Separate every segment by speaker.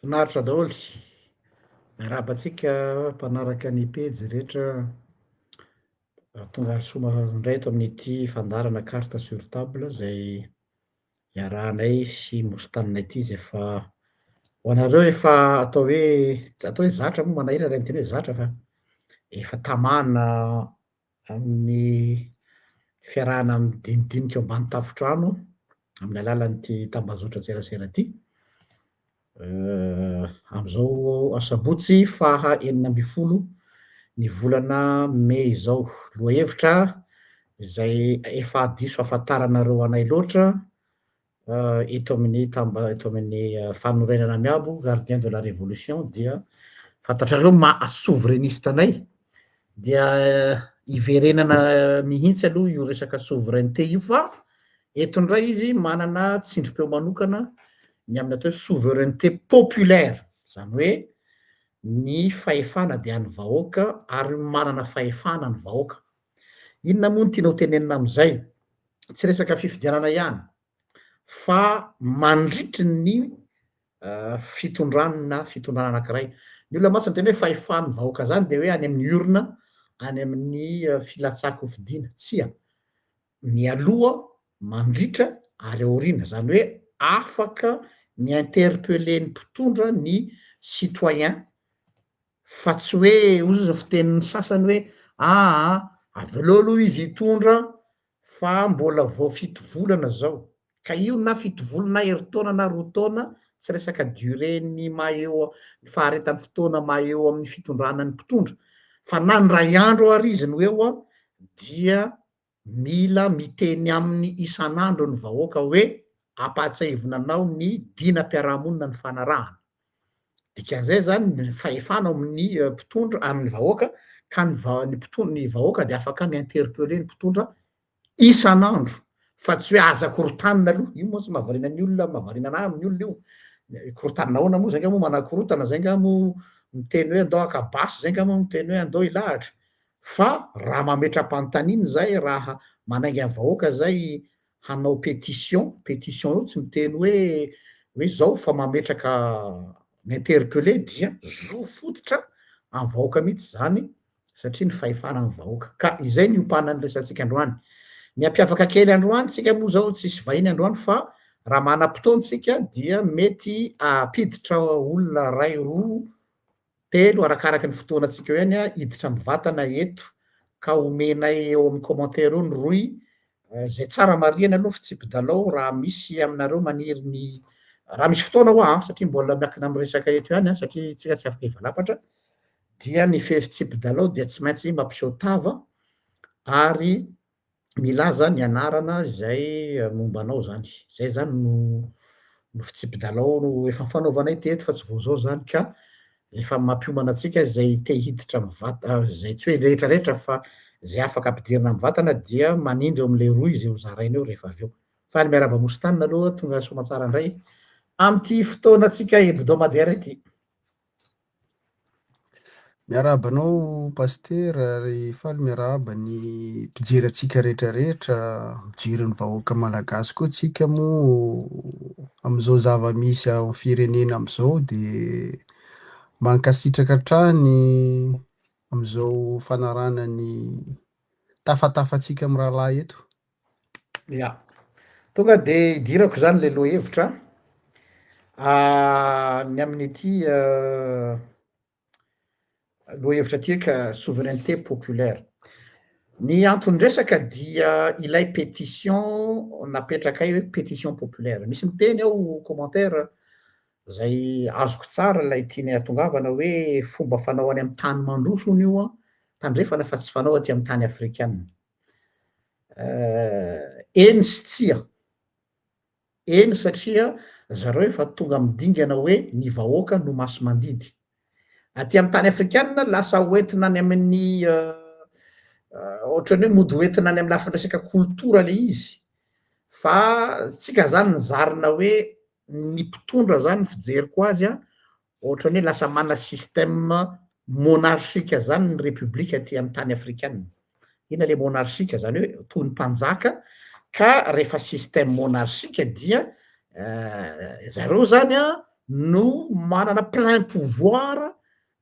Speaker 1: Finaritra daholo. Miarahaba antsika mpanaraka ny pejy rehetra. Tonga soa indray eto amin'ity fandaharana carte sur table izay iarahanay sy Mostana ity izay efa ho anareo efa atao hoe tsy atao hoe zatra moa manahirana ny miteny hoe zatra fa efa tamana amin'ny fiarahana midinidinika eo ambany tafontrano amin'ny alalan'ity tambazotran-tserasera ity. Amin'izao asabotsy faha 16 ny volana mey izao. Lohahevitra izay efa diso ahafantaranareo anay loatra eto amin'ny tamba eto amin'ny fanorenana miabo gardien de la révolution dia fantatrareo maha souverainiste anay dia iverenana mihitsy aloha io resaka souveraineté io fa eto indray izy manana tsindrim-peo manokana ny amin'ny atao hoe souveraineté populaire, izany hoe ny fahefana dia an'ny vahoaka ary manana fahefana ny vahoaka. Inona moa no tiana ho tenenina amin'izay? Tsy resaka fifidianana ihany fa mandritry ny fitondrana fitondrana anankiray. Ny olona mantsy miteny hoe fahefan'ny vahoaka zany de hoe any amin'ny urne, any amin'ny filatsahan-kofidina. Tsia, mialoha, mandritra ary aoriana, zany hoe afaka mi-interpeller ny mpitondra ny citoyen fa tsy hoe hozy ny fitenin'ny sasany hoe aa avelao aloha izy hitondra fa mbola vao fito volana zao, ka io na fito volana na herintaona na roa taona, tsy resaka durée ny maha eo ny faharetan'ny fotoana maha eo amin'ny fitondrana ny mpitondra, fa na ny ray andro ary izy no eo an, dia mila miteny aminy isan'andro ny vahoaka hoe ampahatsiahivina anao ny dinam-piarahamonina nifanarahana. Dikan'izay zany ny fahefana ao amin'ny mpitondra amin'ny vahoaka ka ny va- ny mpitondra ny vahoaka dia afaka mi-interpeller ny mpitondra isan'andro fa tsy hoe aza korontanina aloha, io mantsy mahavariana ny olona, mahavariana anah amin'ny olona io, korontanina ahoana moa, zay nga moa manakorontana, zay nga moa miteny hoe andao haka basy, zay nga moa miteny hoe andao hilahatra, fa raha mametra-panontaniana zay, raha manainga ny vahoaka zay hanao pétition, pétition io tsy miteny hoe hoe zao fa mametraka mi-interpeller dia zo fototra amin'ny vahoaka mihitsy zany satria ny fahefana amin'ny vahoaka. Ka izay ny iompanan'ny resatsika androany. Ny hampiavaka kely androany tsika moa zao tsisy vahiny androany fa raha manam-potoana tsika dia mety hampiditra olona ray roa Telo, arakaraky ny fotoanantsika eo ihany, hiditra mivantana eto ka omenay eo amin'ny commentaire eo ny rohy, izay tsara marihana aloha fitsipi-dalao raha misy aminareo maniry ny, raha misy fotoana hoa an, satria mbola miankina amin'ny resaka eto ihany an, satria tsika tsy afaka hivalapatra, dia ny fitsipi-dalao dia tsy maintsy mampiseho tava ary milaza ny anarana izay momba anao zany, zay zany no no fitsipi-dalao no efa nifanaovanay teto fa tsy vao zao zany ka efa mampiomana antsika izay te hiditra mivanta izay tsy hoe rehetra rehetra fa zay afaka ampidirina mivantana dia manindry eo am'le rohy izay ho zaraina eo rehefa avy eo. Faly miarahaba Mostana aloha tonga soamatsara indray am'ty fotoanantsika hebdomadaire ity.
Speaker 2: Miarahaba anao Pasitera ary faly miarahaba ny mpijery antsika rehetra rehetra, mijery ny vahoaka malagasy koa tsika moa amin'izao zava-misy ao amin'ny firenena amin'izao dia mankasitraka hatrany amin'izao fanarahana ny tafatafantsika amin'ny rahalahy eto.
Speaker 1: Ya. Tonga de idirako zany le lohahevitra. Ny amin'ity lohahevitra ty ka souveraineté populaire. Ny anton-dresaka dia ilay pétition napetrakay hoe pétition populaire. Misy miteny ao commentaire zay azoko tsara ilay tiany hahatongavana hoe fomba fanao any amin'ny tany mandroso hono io an, tandrefana fa tsy fanao aty amin'ny tany afrikana. Eny sy tsia. Eny satria zareo efa tonga amin'ny dingana hoe ny vahoaka no masi-mandidy. Aty amin'ny tany afrikana lasa hoentina any amin'ny ohatran'ny hoe mody hoentina any amin'ny lafiny resaka koltora le izy fa tsika zany nizarina hoe ny mpitondra zany ny fijeriko azy an, Ohatran'ny hoe lasa manana système monarchique zany ny république aty amin'ny tany afrikana. Inona le monarchique? Zany hoe toy ny mpanjaka ka rehefa système monarchique dia zareo zany an no manana plein pouvoir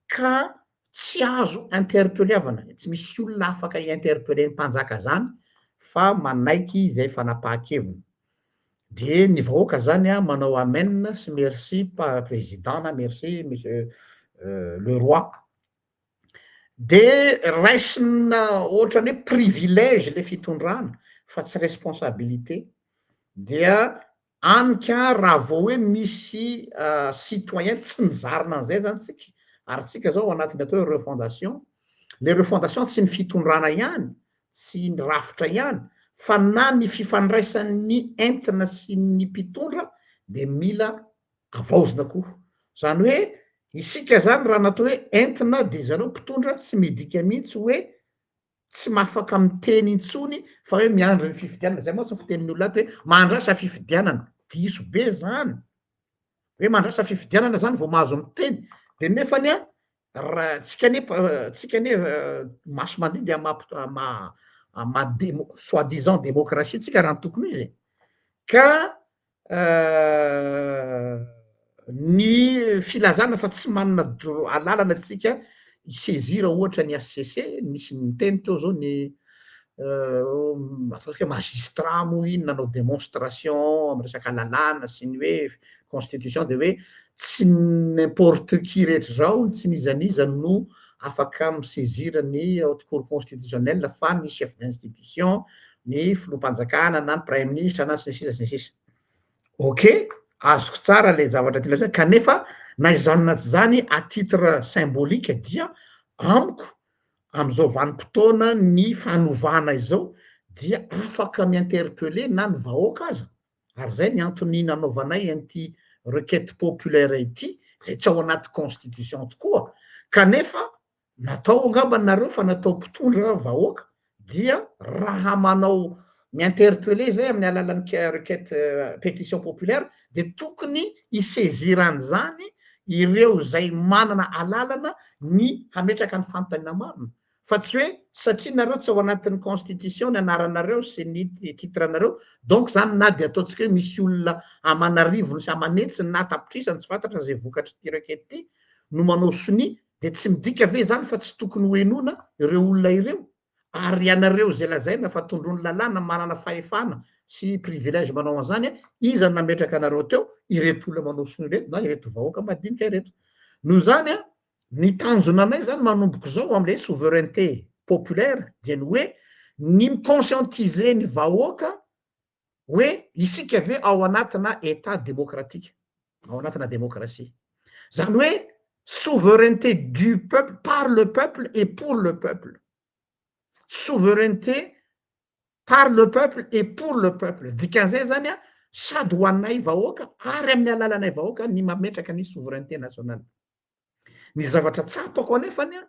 Speaker 1: ka tsy azo interpeleavana, tsy misy olona afaka hi-interpeler ny mpanjaka zany fa manaiky izay fanapahan-keviny. De ny vahoaka zany an manao amen sy merci pa président na merci monsieur le roi. De raisina ohatrany hoe privilège le fitondrana fa tsy responsabilité, dia any ka raha vao hoe misy citoyen tsy nizarina an'izay zany tsika, ary tsika zao ao anatin'ny atao hoe refondation, le refondation tsy ny fitondrana ihany, tsy ny rafitra ihany, fa na ny fifandraisan'ny entina sy ny mpitondra de mila avaozina koa. Zany hoe isika zany raha natao hoe entina de zareo mpitondra tsy midika mihitsy hoe tsy mafaka miteny intsony fa hoe miandry ny fifidianana, zay mantsy ny fitenin'ny olona ato hoe mahandrasa fifidianana, diso be zany, hoe mahandrasa fifidianana zany vao mahazo miteny, de nefany an raha tsika anie tsika anie maso mandidy am maha am maha demo- soit disant demokrasia tsika raha ny tokony ho izy e, ka Ny filazana fa tsy manana dro- alalana antsika hi-saisir ohatra ny HCC, nisy niteny teo zao ny ataontsika hoe magistrat moa iny nanao démonstration amy resaka lalàna sy ny hoe constitution de hoe tsy n'importe qui rehetra zao, tsy n'iza n'iza no afaka mi-saisir ny haute cour constitutionnelle fa ny chef d'institution, ny filoham-panjakana na ny praiminisitra na sy ny sisa sy ny sisa. Ok, azoko tsara le zavatra tiana lazaina kanefa na izany na tsy izany à titre symbolique dia amiko am'izao vanim-potoana ny fanovana izao dia afaka mi-interpeller na ny vahoaka aza ary zay ny antony nanaovanay an'ity requête populaire ity zay tsy ao anaty constitution tokoa kanefa Natao angamba nareo fa natao mpitondra vahoaka dia raha manao mi-interpeller zay amin'ny alalan'ny requête pétition populaire de tokony hi-saisir an'izany ireo zay manana alalana ny hametraka ny fanontaniana marina fa tsy hoe satria nareo tsy ao anatin'ny constitution ny anaranareo sy ny titre nareo donc zany na de ataontsika hoe misy olona aman'arivony sy aman'hetsiny na tapitrisany tsy fantatra zay vokatr'ity requête ity no manao sonia de tsy midika ve zany fa tsy tokony ho henoina ireo olona ireo? Ary ianareo izay lazaina fa tondroin'ny lalàna manana fahefana sy privilège manao an'izany, iza no nametraka anareo teo? Ireto olona manao soa ireto na ireto vahoaka madinika ireto. Noho izany an, ny tanjona anay zany manomboka izao amin'ilay souveraineté populaire dia ny hoe ny mi-conscientiser ny vahoaka hoe isika ve ao anatina Etat demokratika, ao anatina demokrasia. Zany hoe souveraineté du peuple, par le peuple et pour le peuple. Souveraineté par le peuple et pour le peuple. Dikan'izay zany an, sady ho anay vahoaka ary amin'ny alalanay vahoaka ny mametraka ny souveraineté nationale. Ny zavatra tsapako anefany an,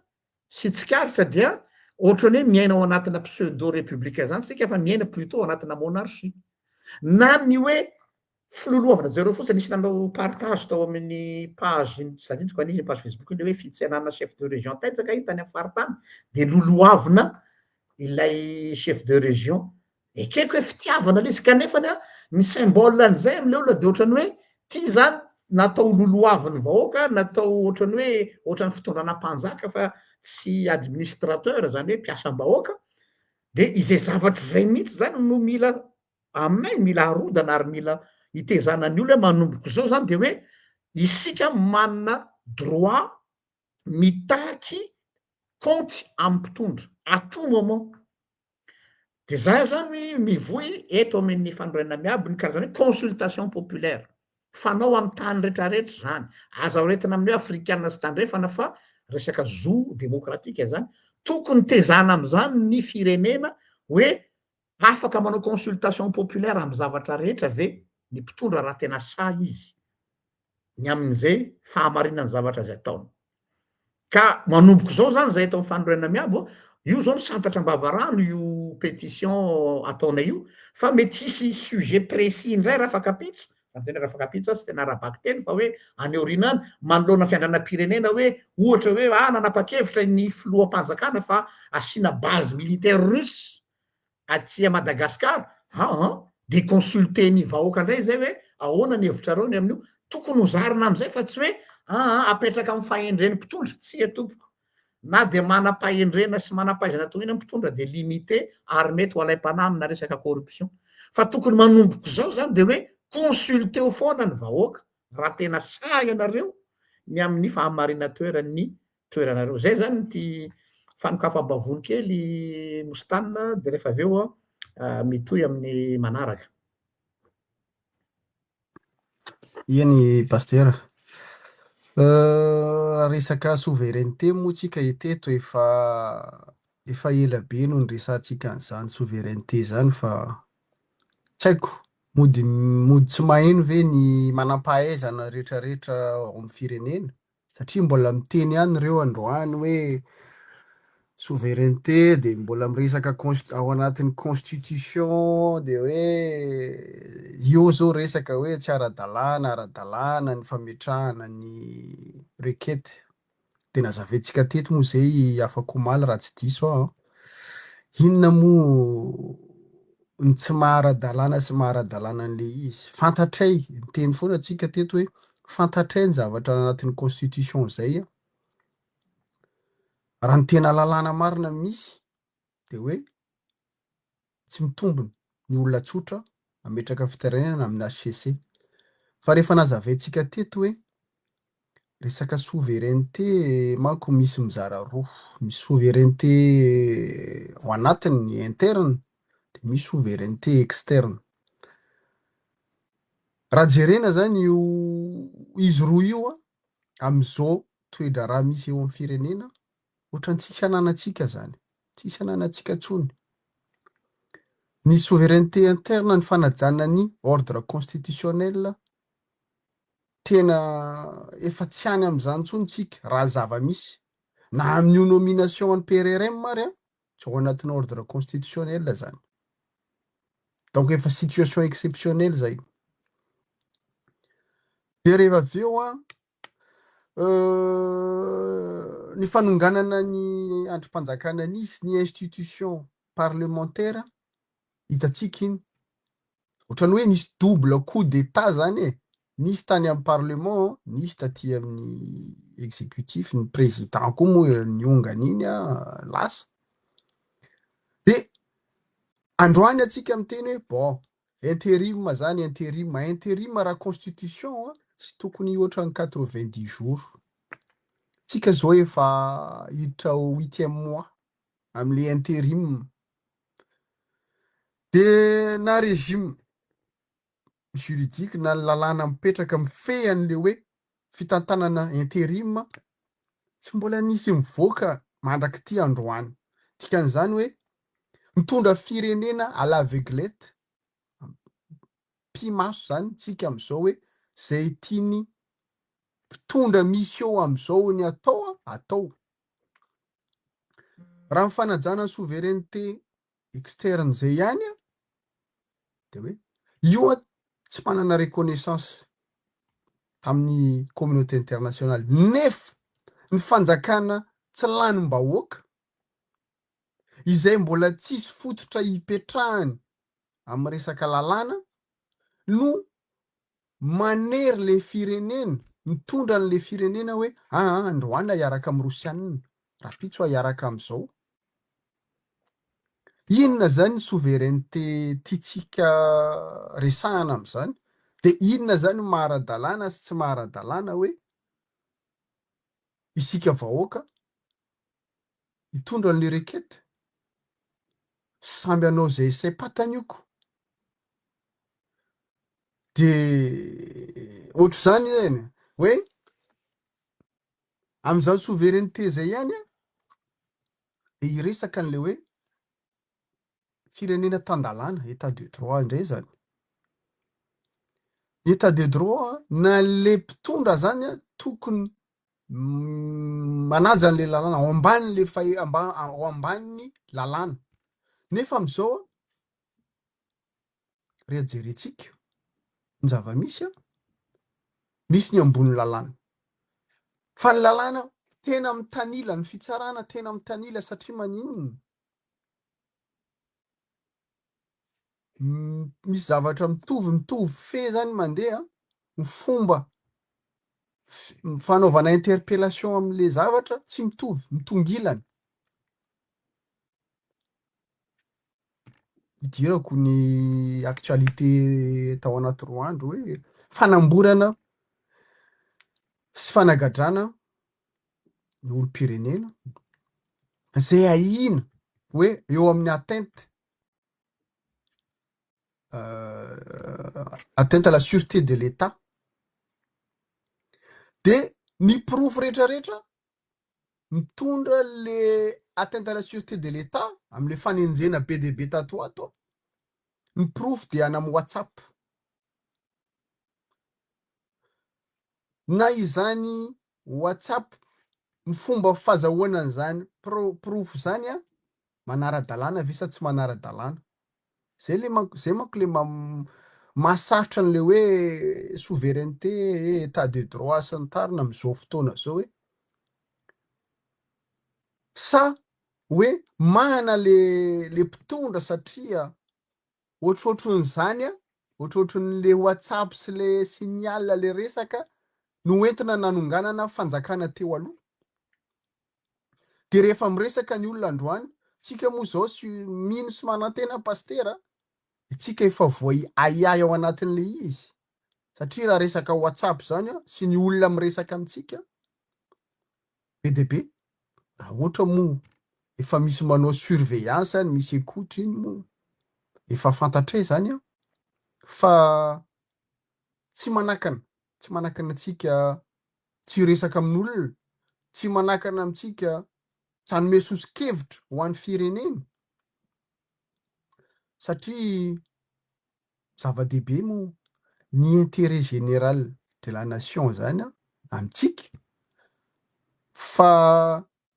Speaker 1: sy tsikaritra dia ohatran'ny hoe miaina ao anatina pseudo république zany tsika fa miaina plutôt ao anatina monarchie. Na ny hoe filolohavana jereo fotsiny nisy nanao partage tao amin'ny page tsy tadidiko an'iza page facebook iny hoe fitsenana chef de région taiza kay iny tany amin'ny faritany de lolohavina ilay chef de région. Ekeko hoe fitiavana le izy kanefany an ny symbole an'izay amle olona de ohatran'ny hoe ty zany natao lolohavin'ny vahoaka, natao ohatran'ny hoe ohatran'ny fitondrana mpanjaka fa tsy administrateur zany hoe mpiasam-bahoaka, de izay zavatra izay mihitsy zany no mila aminay mila arodana ary mila hitezana ny olona hoe manomboka izao zany de hoe isika manana droit mitaky kaonty amin'ny mpitondra à tout moment. De za zany mivoy eto amin'ny fanorenana miabo ny karazana hoe consultation populaire, fanao amin'ny tany retraretra zany, aza hoentina amin'ny hoe afrikana sy tandrefana fa resaka zo demokratika zany, tokony tezana am'zany ny firenena hoe afaka manao consultation populaire amy zavatra rehetra ve ny mpitondra raha tena sahy izy ny amin'izay fahamarinan'ny zavatra zay ataony. Ka manomboka izao zany zay eto amin'ny fanorenana miabo, io zao misantatra am-bavarano io pétition ataonay io, fa mety hisy sujet précis indray rafakampitso, raha miteny hoe rafakampitso aho tsy tena ara-bakiteny fa hoe any aoriana any, manoloana fiandranam-pirenena hoe ohatra hoe ah nanapa-kevitra ny filoham-panjakana fa asiana base militaire russe aty à Madagascar, aa de consulter ny vahoaka indray zay hoe ahoana ny hevitrareo ny amin'io, Tokony ho zarina amin'izay fa tsy hoe aa apetraka amin'ny fahendren'ny mpitondra, tsia tompoko. Na dia manam-pahendrena sy manam-pahaizana toy inona ny mpitondra dia limité ary mety ho alaim-panahy amina resaka corruption. Fa tokony manomboka izao izany dia hoe consulteo foana ny vahoaka raha tena sahy ianareo ny amin'ny fahamarinan-toeran'ny toeranareo. Zay zany ity fanokafam-bavony kely Moustane dia rehefa avy eo mitohy amin'ny manaraka.
Speaker 2: Eny Pasitera. Raha resaka souveraineté moa tsika teto efa efa ela be no niresahantsika an'izany souveraineté izany fa tsy haiko, mody mody tsy maheno ve ny manampahaizana rehetrarehetra ao amin'ny firenena? Satria mbola miteny ihany ireo androany hoe souveraineté dia mbola miresaka const- ao anatin'ny constitution dia hoe eo zao resaka hoe tsy ara-dalàna, ara-dalàna ny fametrahana ny requête. Dia nazavaintsika teto moa izay afak'omaly raha tsy diso aho an. Inona moa ny tsy maha ara-dalàna sy maha ara-dalàna an'ilay izy? Fantatray, niteny foana tsika teto hoe fantatray ny zavatra anatin'ny constitution izay an. Raha ny tena lalàna marina misy dia hoe tsy mitombina ny olona tsotra hametraka fitarainana amin'ny HCC. Fa rehefa nazavaintsika teto hoe resaka souveraineté manko misy mizara roa, misy souveraineté ao anatiny interne dia misy souveraineté externe. Raha jerena zany io izy roa io an, amin'izao toe-draharaha misy eo amin'ny firenena, ohatran'ny tsisy ananantsika zany, tsisy ananantsika intsony. Ny souveraineté interne, ny fanajana ny ordre constitutionnel, tena efa tsy any amin'izany intsony tsika raha zava-misy. Na amin'io nomination an'ny PRRM ary an, tsy ao anatin'ny ordre constitutionnel zany. Donc efa situation exceptionnelle zay. Dia rehefa avy eo an, ny fanonganana ny andrim-panjakana nisy, ny institution parlementaire, hitantsika iny. Ohatran'ny hoe nisy double coup d'état zany e. Nisy tany amin'ny parlement, nisy taty amin'ny exécutif, ny président koa moa niongana iny an, lasa. Dia androany antsika miteny hoe bon, Interim zany interim, interim raha constitution tsy tokony hihoatra ny 90 jours. Tsika zao efa hiditra au huitième mois amle interim. De na régime juridique na ny lalàna mipetraka mifehy an'le hoe fitantanana interim tsy mbola nisy mivoaka mandrak'ity androany. Dikan'izany hoe Mitondra firenena à l'aveuglette, pi-maso zany tsika amizao hoe zay tiany mpitondra misy eo amizao ny atao atao. Raha ny fanajana ny souveraineté externe zay ihany an, de hoe io an tsy manana reconnaissance tamin'ny communauté internationale nefa ny fanjakana tsy lanim-bahoaka izay mbola tsisy fototra hipetrahany amin'ny resaka lalàna no manery le firenena, mitondra an'le firenena hoe aa androany aho hiaraka amin'ny rosianina, rahampitso aho hiaraka amin'izao. Inona zany ny souveraineté tiantsika resahana amin'izany? De inona zany ny maha ara-dalàna sy tsy maha ara-dalàna hoe isika vahoaka hitondra an'le requête? Samby hanao izay saim-patany io ko. De ohatr'izany zany hoe amin'izany souveraineté zay ihany an, de hiresaka an'le hoe firenena tan-dalàna, état de droit indray zany. Ny état de droit na le mpitondra zany an tokony manaja an'le lalàna, ao ambanin'le fahe- amba- ao ambanin'ny lalàna. Nefa am'zao an, reha jerentsika ny zava-misy an, misy ny ambonin'ny lalàna. Fa ny lalàna tena mitanila, ny fitsarana tena mitanila satria maninona? Misy zavatra mitovy mitovy fe zany mandeha, ny fomba. Fanaovana interpellation amin'le zavatra tsy mitovy, mitongilana. Idirako ny actualité tao anaty roa andro hoe fanamborana sy fanagadrana ny olom-pirenena izay ahiana hoe eo amin'ny atteinte atteinte à la sûreté de l'Etat de ny porofo rehetrarehetra mitondra le atteinte à la sûreté de l'Etat amle fanenjena be dia be tato ho ato, ny porofo dia any amin'ny WhatsApp. Na izany WhatsApp, ny fomba fazahoana an'izany porofo izany an, manara-dalàna ve sa tsy manara-dalàna? Zay le manko, zay manko le mahasarotra an'le hoe souveraineté, état de droit sy ny tariny am'zao fotoana zao hoe sa hoe mahana le le mpitondra satria ohatrohatron'izany an, ohatrohatron'le WhatsApp sy le signal le resaka no entina nanonganana fanjakana teo aloha. De rehefa miresaka ny olona androany, tsika moa zao sy mino sy manantena pasitera, itsika efa voahiahiahy ao anatin'le izy, satria raha resaka WhatsApp zany an, sy ny olona miresaka amintsika, be dia be, raha ohatra moa efa misy manao surveillance any, misy écoute iny moa, efa fantatray zany an, fa tsy manakana, tsy manakana antsika tsy hiresaka amin'olona, tsy manakana amintsika tsy hanome soso-kevitra ho an'ny firenena, satria zava-dehibe moa ny intérêt général de la nation zany amintsika, fa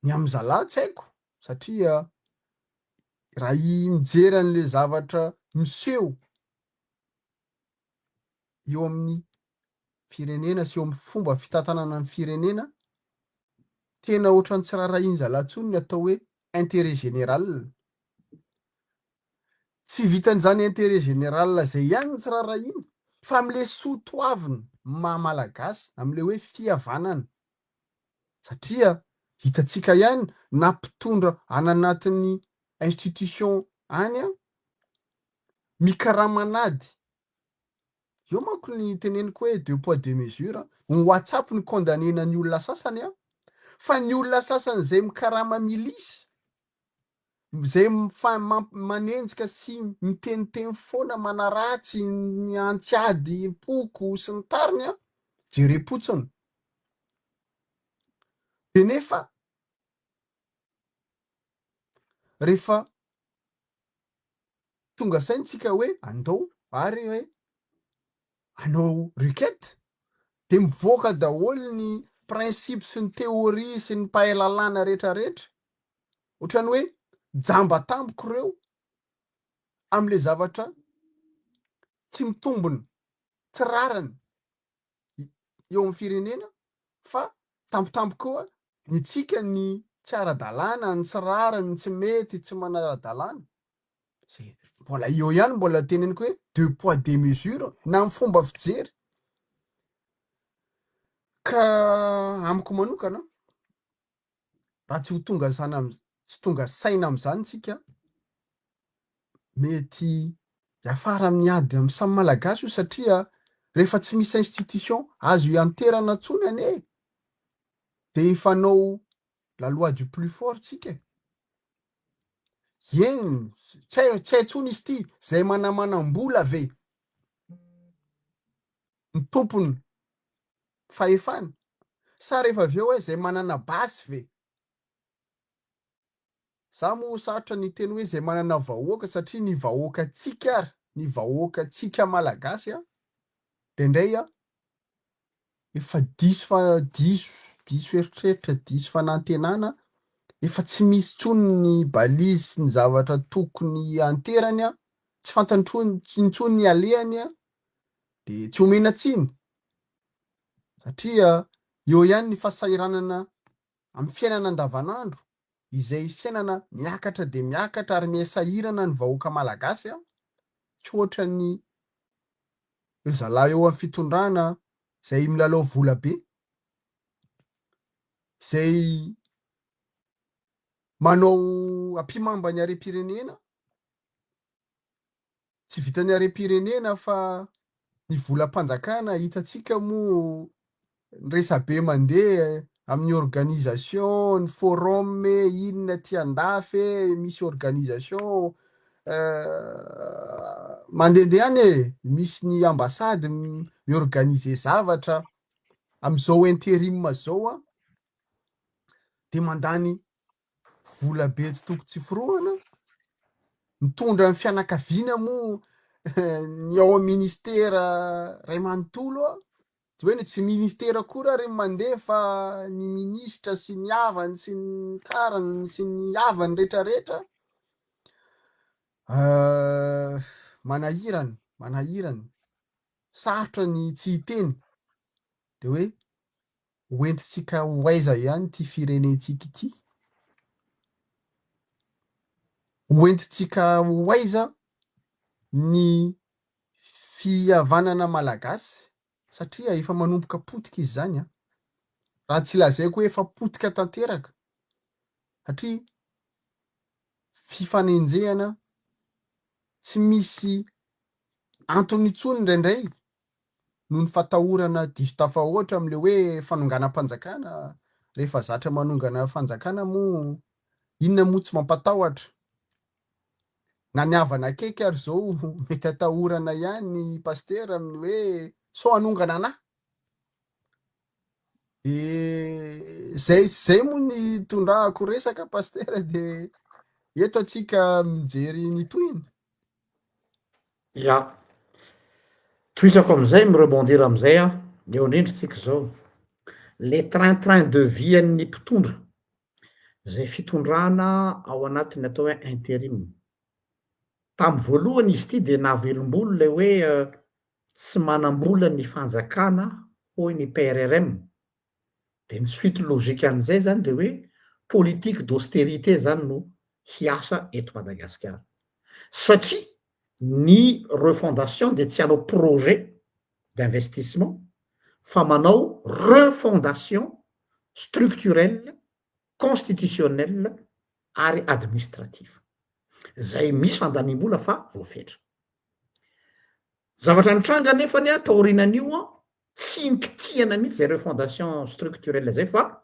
Speaker 2: ny amin'ny zalahy tsy haiko satria raha mijery an'le zavatra miseho eo amin'ny firenena sy eo amin'ny fomba fitantanana ny firenena, tena ohatran'ny tsy rarahian-zalahy intsony ny atao hoe intérêt général. Tsy vitan'izany intérêt général izay ihany ny tsy rarahiana fa amin'ilay soa toavina maha malagasy, amin'ilay hoe fihavanana. Satria hitantsika ihany na mpitondra any anatin'ny institution any mikaraman'ady Eo manko ny teneniko hoe deux poids deux mesures, ny WhatsApp no condamner-na ny olona sasany an, fa ny olona sasany izay mikarama milice, izay manenjika sy miteniteny foana manaratsy ny antsiady poko sy ny tariny an, jerem-potsiny. De nefa rehefa tonga saina tsika hoe andao ary hoe hanao requête de mivoaka daholo ny principe sy ny théorie sy ny mpahay lalàna rehetra rehetra, ohatran'ny hoe jamba tampoka ireo amle zavatra tsy mitombina, tsy rariny. eo amin'ny firenena fa tampotampoka koa ny tsika ny tsy ara-dalàna, ny tsy rariny, ny tsy mety, tsy manara-dalàna. Zay mbola eo ihany mbola teneniko hoe deux poids deux mesures na amin'ny fomba fijery. Ka amiko manokana raha tsy ho tonga zany am- tsy tonga saina am'zany tsika mety hiafara amin'ny ady amin'ny samy malagasy io satria rehefa tsy misy institution azo ianterana intsony anie de efa hanao la loi du plus fort tsika e. Eny, tsy hay tsy hay intsony izy ity, zay manamanam-bola ve ny tompony fahefana sa rehefa avy eo hoe zay manana basy ve? Za moa sarotra ny hiteny hoe zay manana vahoaka satria ny vahoakantsika ary, ny vahoakantsika malagasy an, indraindray an, efa diso fa diso, diso eritreritra, diso fanantenana, efa tsy misy intsony ny balise sy ny zavatra tokony hianterany an, tsy fantany intsony ny alehany an, de tsy omena tsiny satria eo ihany ny fahasahiranana amin'ny fiainana andavanandro izay fiainana miakatra dia miakatra ary miha-sahirana ny vahoaka malagasy an, tsy ohatran'ny ry zalahy eo amin'ny fitondrana izay milalao vola be. Izay manao ampihimamba ny harem-pirenena, tsy vitan'ny harem-pirenena fa ny volam-panjakana hitantsika moa ny resabe mandeha amin'ny organisation, ny forum e, inona aty andafy e, misy organisation mandehandeha any e, misy ny ambassade mi-organiser zavatra amin'izao interim zao an, de mandany vola be tsy toko tsy forohana, mitondra ny fianakaviana moa ny ao amin'ny ministera ray manontolo an, tsy hoe ny tsy ministera akory ary ny mandeha fa ny minisitra sy ny havany sy ny tariny sy ny havany retraretra, manahirana, manahirana, sarotra ny tsy hiteny de hoe ho entintsika ho aiza ihany ity firenentsika ity? Ho entintsika ho aiza ny fihavanana malagasy satria efa manomboka potika izy izany an! Raha tsy lazaiko hoe efa potika tanteraka satria fifanenjehana tsy misy antony intsony indraindray noho ny fatahorana diso tafahoatra amin'ilay hoe fanonganam-panjakana, rehefa zatra manongana fanjakana moa inona moa tsy mampatahotra? Na ny havana akaiky ary izao mety atahorana ihany Pasitera amin'ny hoe sao hanongana anah. De zay zay moa ny itondrako resaka Pasitera de eto antsika mijery ny tohiny.
Speaker 1: Ya. Tohizako amin'izay, mi-rebondir amin'izay aho, eo indrindra tsika izao. Le train train de vie an'ny mpitondra, zay fitondrana ao anatin'ny atao hoe interim. Tamin'ny voalohany izy ity dia nahavelom-bolo ilay hoe tsy manam-bola ny fanjakana hoy ny PRRM. Dia ny suite logique an'izay zany dia hoe politique d'austérité zany no hiasa eto Madagasikara. Satria ny refondation dia tsy hanao projet d'investissement fa manao refondation structurelle, constitutionnelle ary administrative. Zay misy fandaniam-bola fa voafetra. Zavatra nitranga anefany an, taorianan'io an, tsy nikitihana mihitsy zay refondation structurelle zay fa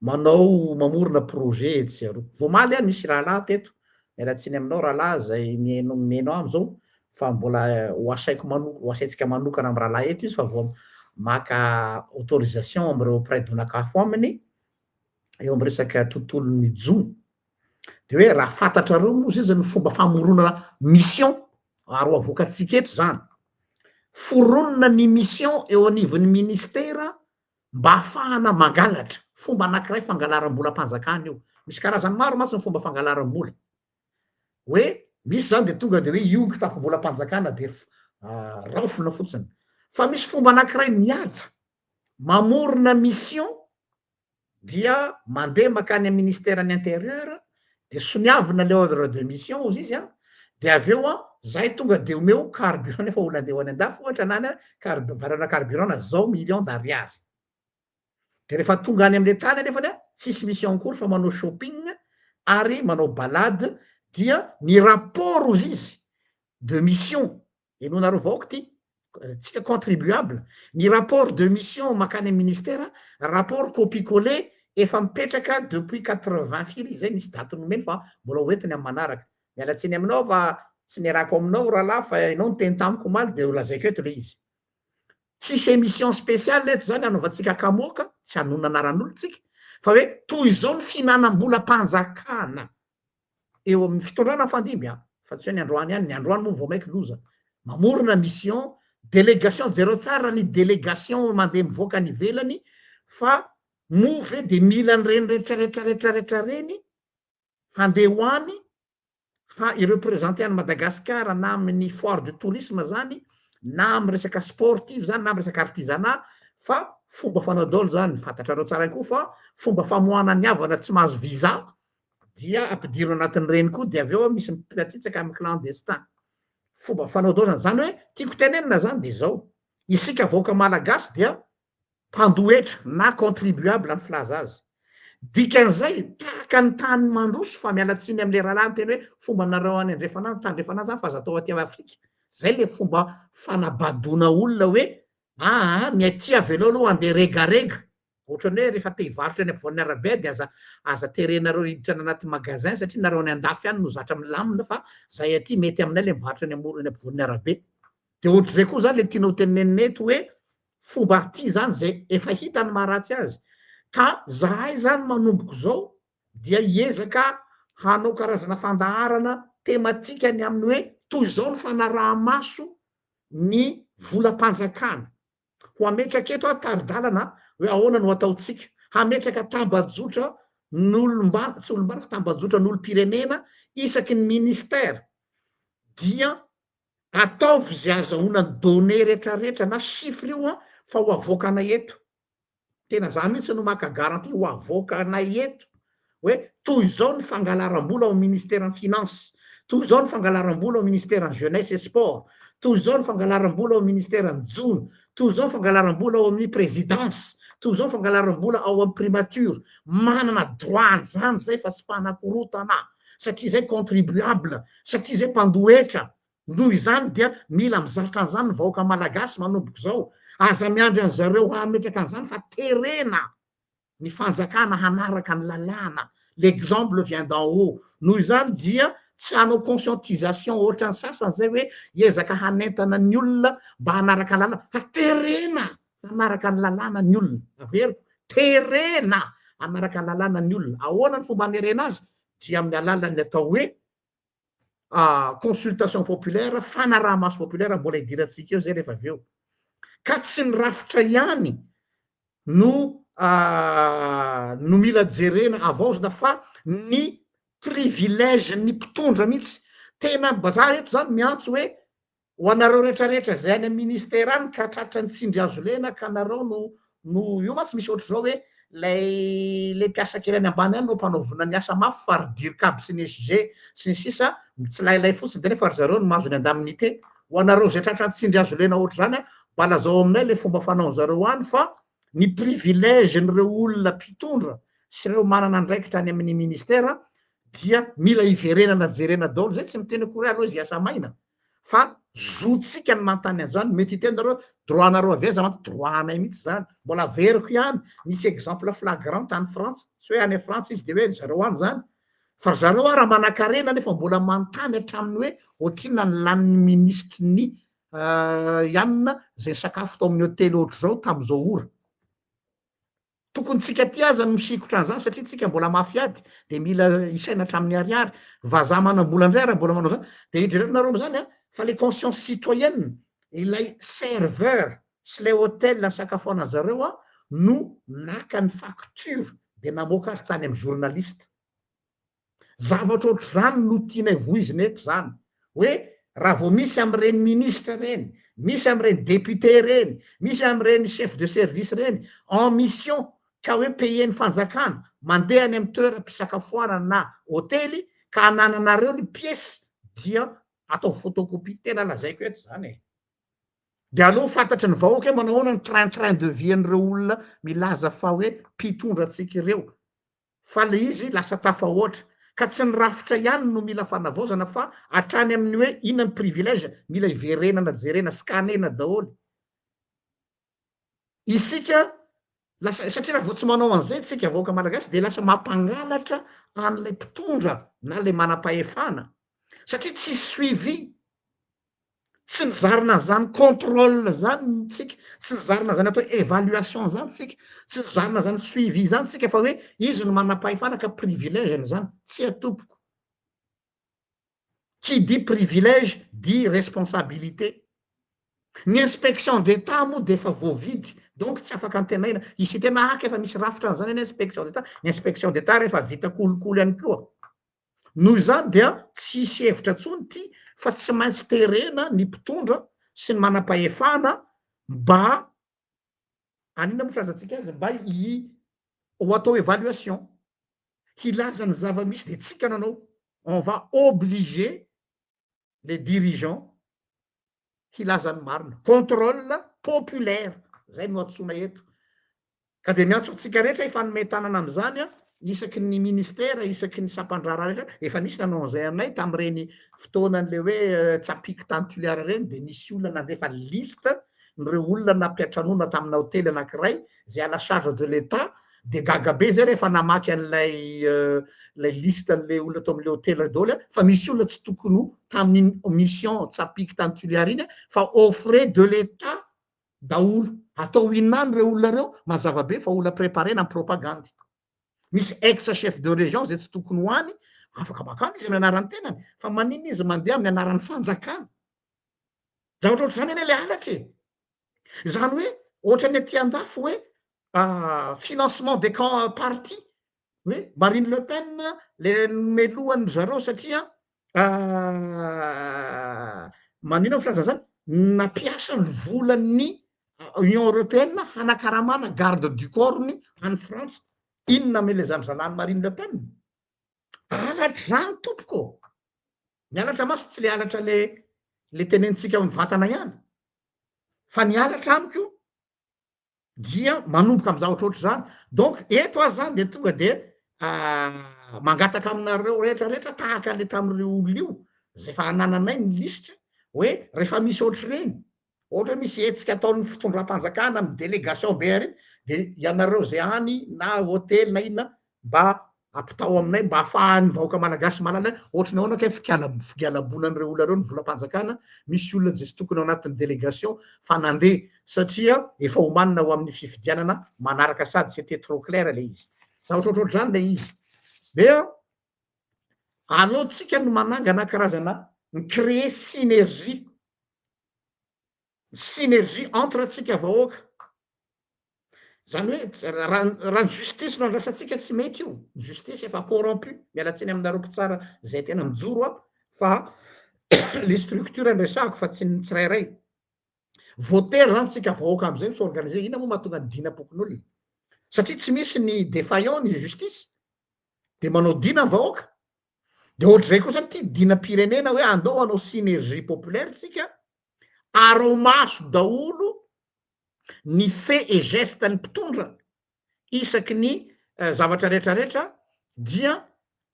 Speaker 1: manao mamorona projet etsy sy aroa. Vao omaly aho nisy rahalahy teto, miala tsiny aminao rahalahy zay mihaino mihaino ahy amizao fa mbola ho asaiko mano- ho asaintsika manokana amin'ny rahalahy eto izy fa vao maka autorisation amin'ireo mpiray donak'afo aminy eo amin'ny resaka tontolon'ny jono. De hoe raha fantatrareo moa zay zany fomba famoronana mission ary ho avoakantsika eto zany. Foronina ny mission eo anivon'ny ministera mba ahafahana mangalatra. Fomba anankiray fangalaram-bolam-panjakana io. Misy karazany maro mantsy ny fomba fangalaram-bola. Hoe misy zany de tonga de hoe io kitapom-bolam-panjakana de raofina fotsiny. Fa misy fomba anankiray mihaja, mamorona mission dia mandeha makany amin'ny ministeran'ny intérieur de soniavina le ordre de mission ozy izy an, de avy eo an zahay tonga de omeo carburant nefa olona andeha ho any andafy ohatra na any carb- valeur carburant na zao million d'ariary, de rehefa tonga any amle tany anefany an tsisy mission akory fa manao shopping ary manao balade dia ny rapport ozy izy de mission Henoinareo vahoaka ity, tsika contribuable, ny rapport de mission makany amin'ny ministera, rapport copie coller efa mipetraka depuis quatre-vingt firy izy zay, misy daty nomeny fa mbola ho entiny amin'ny manaraka. Miala tsiny aminao fa tsy niarahako aminao rahalahy fa ianao niteny tamiko omaly dia ho lazaiko eto ilay izy. Hisy émission spéciale eto zany hanaovantsika kamoaka, tsy hanonona anaran'olona tsika, fa hoe toy izao ny fihinanam-bolam-panjakana. eo amin'ny fitondrana mifandimby an, fa tsy hoe ny androany ihany, ny androany moa vao mainka loza, mamorona mission, délégation, jereo tsara ny délégation mandeha mivoaka any ivelany fa moa ve de mila an'ireny rehetra rehetra rehetra rehetra reny handeha ho any fa hi-representer an'i Madagasikara na amin'ny foire du tourisme zany na amin'ny resaka sportive zany na amin'ny resaka artisanat fa fomba fanao daholo zany, fantatrareo tsara ihany koa fa fomba famoahana ny havana tsy mahazo visa dia ampidiro anatin'ireny koa dia avy eo misy mipilatsitsaka amin'ny clandestin. Fomba fanao daholo zany. Zany hoe tiako tenenina zany dia izao, isika vahoaka malagasy dia mpandoa hetra na contribuable ny filaza azy. Dikan'izay, tahaka ny tany mandroso, fa miala tsiny amin'ilay rahalahy niteny hoe fombanareo any andrefana any, tandrefana any zany fa aza atao aty Afrika. Zay le fomba fanabadoana olona hoe aa ny aty avelao aloha handeha regarega. Ohatran'ny hoe rehefa te hivarotra eny ampovoan'ny arabe dia aza aza terenareo hiditra any anaty magasin satria nareo any andafy any no zatra milamina fa zahay aty mety aminay le mivarotra eny amoro eny ampovoan'ny arabe. Dia ohatr'izay koa zany le tiana ho tenenina eto hoe fomba aty zany zay efa hita ny maharatsy azy ka zahay zany manomboka izao dia hiezaka hanao karazana fandaharana tematika ny amin'ny hoe toy izao ny fanaraha-maso ny volam-panjakana. Ho ametraka eto aho tari-dalana hoe ahoana no ataontsika. Hametraka tambajotra n'olom-bana, tsy olom-bana fa tambajotra n'olom-pirenena isaky ny ministère dia ataovy izay azahoana ny données retraretra na chiffre io an fa ho avoakanay eto. Tena za mihitsy no maka garantie ho avoakanay eto hoe toy izao ny fangalaram-bola ao ministeran'ny finance, toy izao ny fangalaram-bola ao ministeran'ny jeunesse et sport, toy izao ny fangalaram-bola ao ministeran'ny jono, toy izao ny fangalaram-bola ao amin'ny présidence, toy izao ny fangalaram-bola ao amin'ny primature. Manana droit an'izany zay fa tsy mpanakorotana satria zay contribuable, satria zay mpandoa hetra. Noho izany dia mila mizatra an'izany ny vahoaka malagasy manomboka izao. Aza miandry an'zareo hametraka an'izany fa terena ny fanjakana hanaraka ny lalàna. L'exemple vient d'en haut. Noho izany dia tsy hanao conscientisation ohatran'ny sasany zay hoe hiezaka hanentana ny olona mba hanaraka ny lalàna fa terena hanaraka ny lalàna ny olona. Averiko, terena hanaraka ny lalàna ny olona. Ahoana ny fomba hanerena azy? Dia amin'ny alalan'ny atao hoe consultation populaire, fanaraha-maso populaire, mbola hidirantsika eo zay rehefa avy eo. Ka tsy ny rafitra ihany no no mila jerena havaozina fa ny privilège ny mpitondra mihitsy. Tena mba za eto zany miantso hoe Ho anareo retraretra izay any amin'ny ministera any ka tratran'ny tsindry hazo lena ka nareo no no io mantsy misy ohatr'izao hoe lay le mpiasa kely any ambany any no ampanaovina ny asa mafy fa ry dircab sy ny SG sy ny sisa mitsilailay fotsiny de nefa ry zareo no mahazo ny indemnité. Ho anareo izay tratran'ny tsindry hazo lena ohatr'izany an, mba lazao aminay le fomba fanaon'zareo any fa ny privilège-n'ireo olona mpitondra sy ireo manana andraikitra any amin'ny ministera dia mila hiverenana jerena daholo, zay tsy miteny akory hoe aleo izy hiasa maina fa zontsika ny manontany an'izany, mety hiteny nareo hoe droit nareo avy aiza mantsy, droit anay mihitsy zany, mbola averiko ihany, nisy exemple flagrant tany Frantsa, tsy hoe any Frantsa izy de hoe ry zareo any zany, fa ry zareo ara manankarena nefa mbola manontany hatramin'ny hoe ohatrinona ny lanin'ny minisitry ny ianona zay nisakafo tao amin'ny hotely ohatr'izao tamin'izao ora. Tokony tsika aty aza no misikotra an'izany satria tsika mbola mafy ady de mila isaina hatramin'ny ariary, vazaha manam-bola indray ary mbola manao zany, de eritrereto nareo am'zany an, fa le conscience citoyenne, ilay serveur sy ilay hotel nisakafoanan zareo an no naka ny facture de namoaka azy tany amin'ny journaliste. Zavatra ohatr'izany no tianay voizina eto izany, hoe raha vao misy amin'ireny ministra ireny, misy amin'ireny député ireny, misy amin'ireny chef de service ireny en mission ka hoe payer-n'ny fanjakana, mandeha any amin'ny toeram-pisakafoanana na hotely ka anananareo ny pièce dia ataovy photocopie, tena lazaiko eto izany e! Dia aleo ho fantatry ny vahoaka hoe manao ahoana ny train train de vie an'ireo olona milaza fa hoe mpitondra antsika ireo. fa le izy lasa tafahoatra, ka tsy ny rafitra ihany no mila fanavaozana fa hatrany amin'ny hoe inona ny privilège mila hiverenana jerena scanner-na daholo isika lasa satria raha vao tsy manao an'izay tsika vahoaka malagasy de lasa mampangalatra an'ilay mpitondra na le manam-pahefana satria tsisy suivi. Tsy nizarina an'izany contrôle zany tsika, tsy nizarina an'izany atao hoe évaluation zany tsika, tsy nizarina an'izany suivi zany tsika fa hoe izy no manam-pahefana ka privilège-ny zany. Tsia tompoko. Qui dit privilège dit responsabilité. Ny inspection d'Etat moa de efa voavidy donc tsy afaka antenaina. Hisy tena haka efa misy rafitra an'izany anie inspection d'Etat. Ny inspection d'Etat rehefa vita kolikoly ihany koa. Noho izany dia tsy hisy hevitra intsony ity fa tsy maintsy terena ny mpitondra sy ny manam-pahefana mba an'inona moa filazantsika azy mba hi ho atao évaluation, hilaza ny zava-misy dia tsika nanao, on va obliger les dirigeants hilaza ny marina, contrôle populaire, zay no antsoina eto. Ka dia miantso antsika rehetra hifanome tanana amin'izany an. isaky ny ministera, isaky ny sampan-draharaha rehetra, efa nisy nanao an'izay aminay tamin'ireny fotoanan'le hoe tsapiky tany Toliara ireny, de nisy olona nandefa liste n'ireo olona nampiantranoana tamina hotely anankiray zay à la charge de l'Etat, de gaga be zay rehefa namaky an'ilay lay liste an'le olona tao amin'le hotely ray daholo fa misy olona tsy tokony ho tamin'iny mission tsapiky tany Toliara iny fa aux frais de l'Etat daholo. Atao inona any reo olona reo? Mazava be fa olona préparena amy propagandy. Misy ex chef de région zay tsy tokony ho any, afaka makany izy amin'ny anaran'ny tenany, fa maninona izy mandeha amin'ny anaran'ny fanjakana? Zavatra ohatr'izany anie le halatra e. Zany hoe ohatran'ny aty andafy hoe financement des camps parti, hoe Marine Le Pen le nomelohany zareo satria manino ny filaza zany, nampiasa ny volan'ny Union européenne hanakaramana garde du corps-ny any Frantsa. Inona namelezan'ny zalany Marine Le Pen? Halatra zany tompoko. Ny halatra mantsy tsy le halatra le tenenitsika mivantana ihany, fa ny halatra amiko dia manomboka amy zavatra ohatry zany. Donc eto aho zany de tonga de mangataka aminareo rehetrarehetra tahaka an'le tamin'ireo olona io zay efa anananay ny lisitra hoe rehefa misy ohatry reny, ohatra hoe misy hetsika ataon'ny fitondram-panjakana amy délégation be ary, de ianareo zay any na hôtely na inona mba ampitao aminay mba ahafahan'ny vahoaka malagasy mahalala ohatry ny ahoana kay figalabonan'ireo olona reo ny volam-panjakana. Misy olona zay tsy tokony ao anatin'ny délégation fa nandeha satria efa homanina ho amin'ny fifidianana manaraka, sady c'était trop clair le izy, zavatra ohatrohatry zany le izy. Dia aleontsika no manangana karazana mi-créer synergie entre atsika vahoaka. Zany hoe raha ny justice no andrasantsika, tsy mety io, ny justice efa corrompu, mialatsiny aminareo mpitsara zay tena mijoro a, fa le structure nresahako fa tsy ny tsirairay. Voatery zany tsika vahoaka am'izay mi-s'organiser. Ina moa mahatonga ny dinam-pokon'olona? Satria tsy misy ny défaillant ny justice, de manao dina ny vahoaka. De ohatr'izay koa zany ty dinam-pirenena hoe andao hanao synergie populaire tsika, arao maso daholo ny fait et geste ny mpitondra isaky ny zavatra rehetrarehetra, dia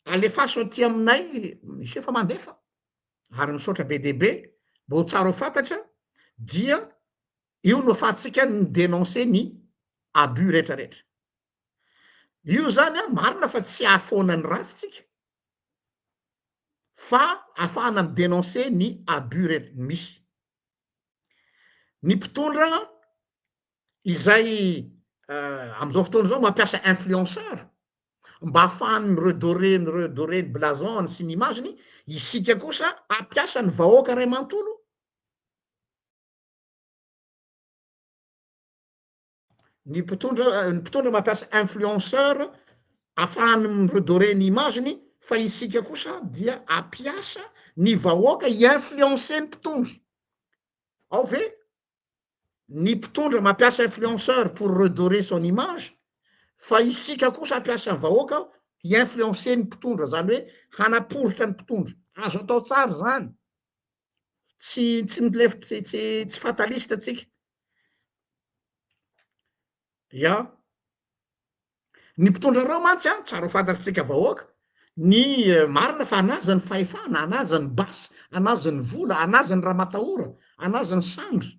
Speaker 1: alefaso aty aminay, misy efa mandefa ary misaotra be dehibe mba ho tsara ho fantatra. Dia io no afahantsika ny dénoncer ny abus rehetrarehetra io zany a. Marina fa tsy ahafoana ny ratsy tsika, fa ahafahana mi dénoncer ny abus rehetra misy ny mpitondra izay am'izao fotoana zao mampiasa influenceur mba ahafahany mi-redorer ny blason sy ny image-ny. Isika kosa ampiasa ny vahoaka ray manontolo. Ny mpitondra mampiasa influenceur ahafahany mi-redorer ny image-ny, fa isika kosa dia ampiasa ny vahoaka hi-influencer ny mpitondra ao ve. Ny mpitondra mampiasa influenceur pour redorer son image, fa isika kosa ampiasa ny vahoaka hi-influencer ny mpitondra, zany hoe hanapozotra ny mpitondra. Azo atao tsara zany, tsy milefy, tsy fataliste atsika ia. Ny mpitondra reo mantsy a, tsara ho fantatritsika vahoaka ny marina fa anazy ny fahefana, anazy ny basy, anazy ny vola, anazy ny ramatahora, anazy ny sandry,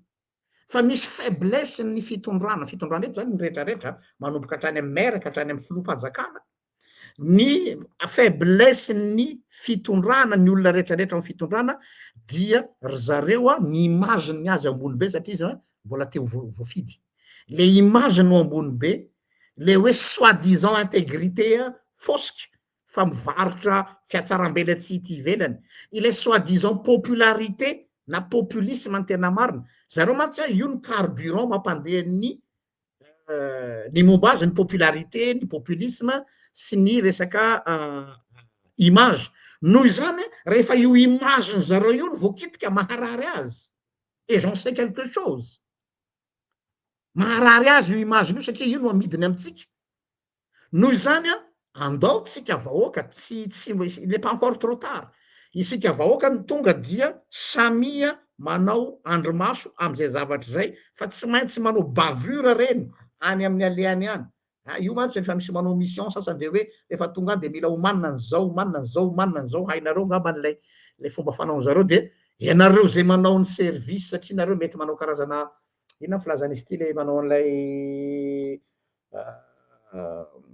Speaker 1: fa misy faiblesse ny fitondrana. Fitondrana eto zany ny rehetrarehetra, manomboka hatrany amy maire ka hatrany amy filoham-panjakana. Ny faiblesse ny fitondrana, ny olona rehetrarehetra amy fitondrana, dia ry zareo a, ny image-ny azy ambony be satria izy a mbola te ho voafidy, le image no ambony be, le hoe soi-disant intégrité a fosika fa mivarotra fiatsarambela tsy hita ivelany, ilay soi-disant popularité na populisme ny tena marina. Zareo mantsy a, io ny carburant mampandeha ny momba azy, ny popularité, ny populisme sy ny resaka image. Noho izany, rehefa io image-ny zareo io no voakitika, maharary azy, et j'en sais quelque chose, maharary azy io image io satria io no amidiny amitsika. Noho izany a, andao tsika vahoaka, tsy il n'est pas encore trop tard, isika vahoaka no tonga dia samia manao andromaso am'izay zavatra zay, fa tsy maintsy manao bavure reny any amin'ny alehany any. Ah, io mantsy rehefa misy manao mission sasany de hoe rehefa tonga any de mila omanina an'izao, omanina an'izao, omanina an'izao, hainareo angambany lay lay fomba fanaon-jareo de ianareo zay manao ny service satria nareo mety manao karazana inona filazan'izy ity le manao an'ilay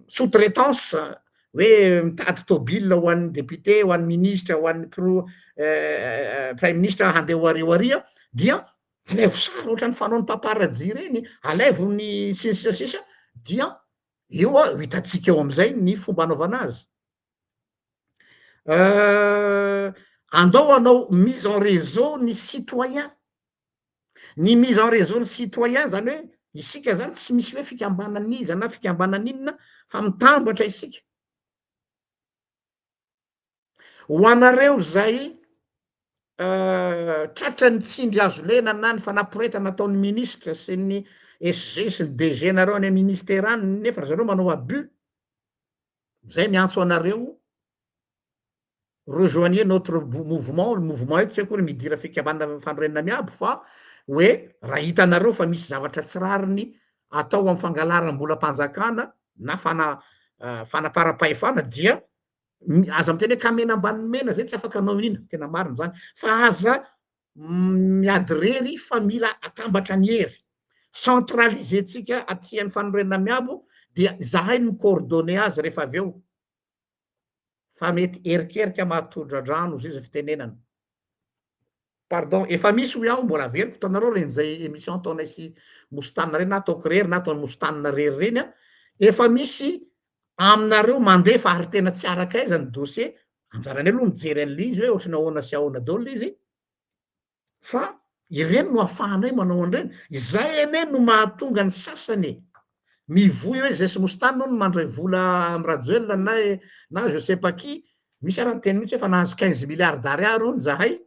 Speaker 1: sous traitance hoe mitady tôbila ho an'ny député, ho an'ny ministra, ho an'ny pro praiministra handeha ho ary ho aria dia alaivo sary ohatran'ny fanaon'ny paparazzi reny, alaivo ny sy ny sisa sisa dia eo a ho hitantsika eo am'izay ny fomba anaovana azy. Andao hanao mise en réseau ny citoyen, ny mise en réseau ny citoyen zany hoe isika zany tsy misy hoe fikambanan'iza na fikambanan'inona fa mitambatra isika. Ho anareo zay tratra ny tsindry hazo lena na ny fanaporetana ataon'ny ministra sy ny SG sy ny DG nareo any amy ministera any nefa ry zareo manao abus, zay miantso anareo rejoignez notre mouvement, mouvement eto tsy akory midira fikambanana fanorenana miabo fa hoe raha hitanareo fa misy zavatra tsy rariny atao amy fangalaram-bolam-panjakana na fana- fanaparam-pahefana dia aza miteny hoe kamena ambany mena zay tsy afaka anao ina, tena marina zany, fa aza miady rery fa mila atambatra ny hery, centraliser-tsika aty amy fanorenana miabo dia zahay no coordonner azy rehefa avy eo, fa mety erikerika mahatondra-drano zay zay fitenenana. Pardon, efa misy hoy aho mbola averiko hitanareo reny zay émission ataonay sy Mostana reny na ataoko rery na ataon'ny Mostana rery reny a, efa misy aminareo mandefa ary tena tsy arak'aiza ny dossier, anjaranay aloha mijery an'le izy hoe ohatran'ny ahoana sy ahoana daholo le izy, fa ireny no ahafahanay manao an'ireny, izay anie no mahatonga ny sasany e, mivoy hoe zay sy Mostana hono mandray vola amy Rajoelina na na je sais pas qui, misy ara niteny mihitsy hoe fa nahazo 15 milliards d'ariary hono zahay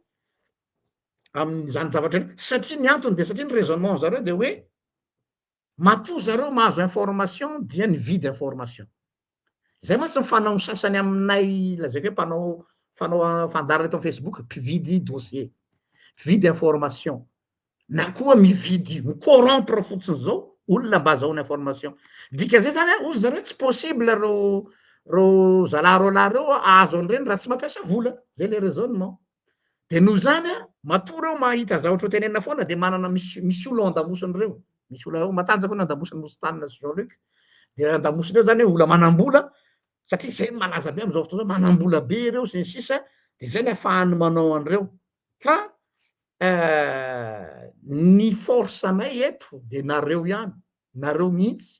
Speaker 1: amin'izany zavatra iny, satria ny antony de satria ny raisonnement zareo de hoe matoa zareo mahazo information dia nividy information. Zay mantsy ny fanao sasany aminay lazaiko hoe mpanao fanao fandaharana eto amy Facebook, mpividy dossier, mpividy information, na koa mividy mi-corrompre fotsiny zao olona mba azahoany information. Dikan'izay zany a, hozy zareo tsy possible reo reo zalahy reo lahy reo ahazo an'ireny raha tsy mampiasa vola, zay le raisonnement. De noho zany a, matoa reo mahita zavatra ho tenenina foana de manana misy misy olo ao andamosiny reo, misy olo matanjaka hono andamosiny Mostana sy Jean Luc, de andamosiny eo zany hoe olo manam-bola satria zay no malaza be am'izao fotoana zao, manam-bola be reo sy ny sisa, de zay ny ahafahany manao an'ireo. Ka ny force anay eto de nareo ihany, nareo mihitsy,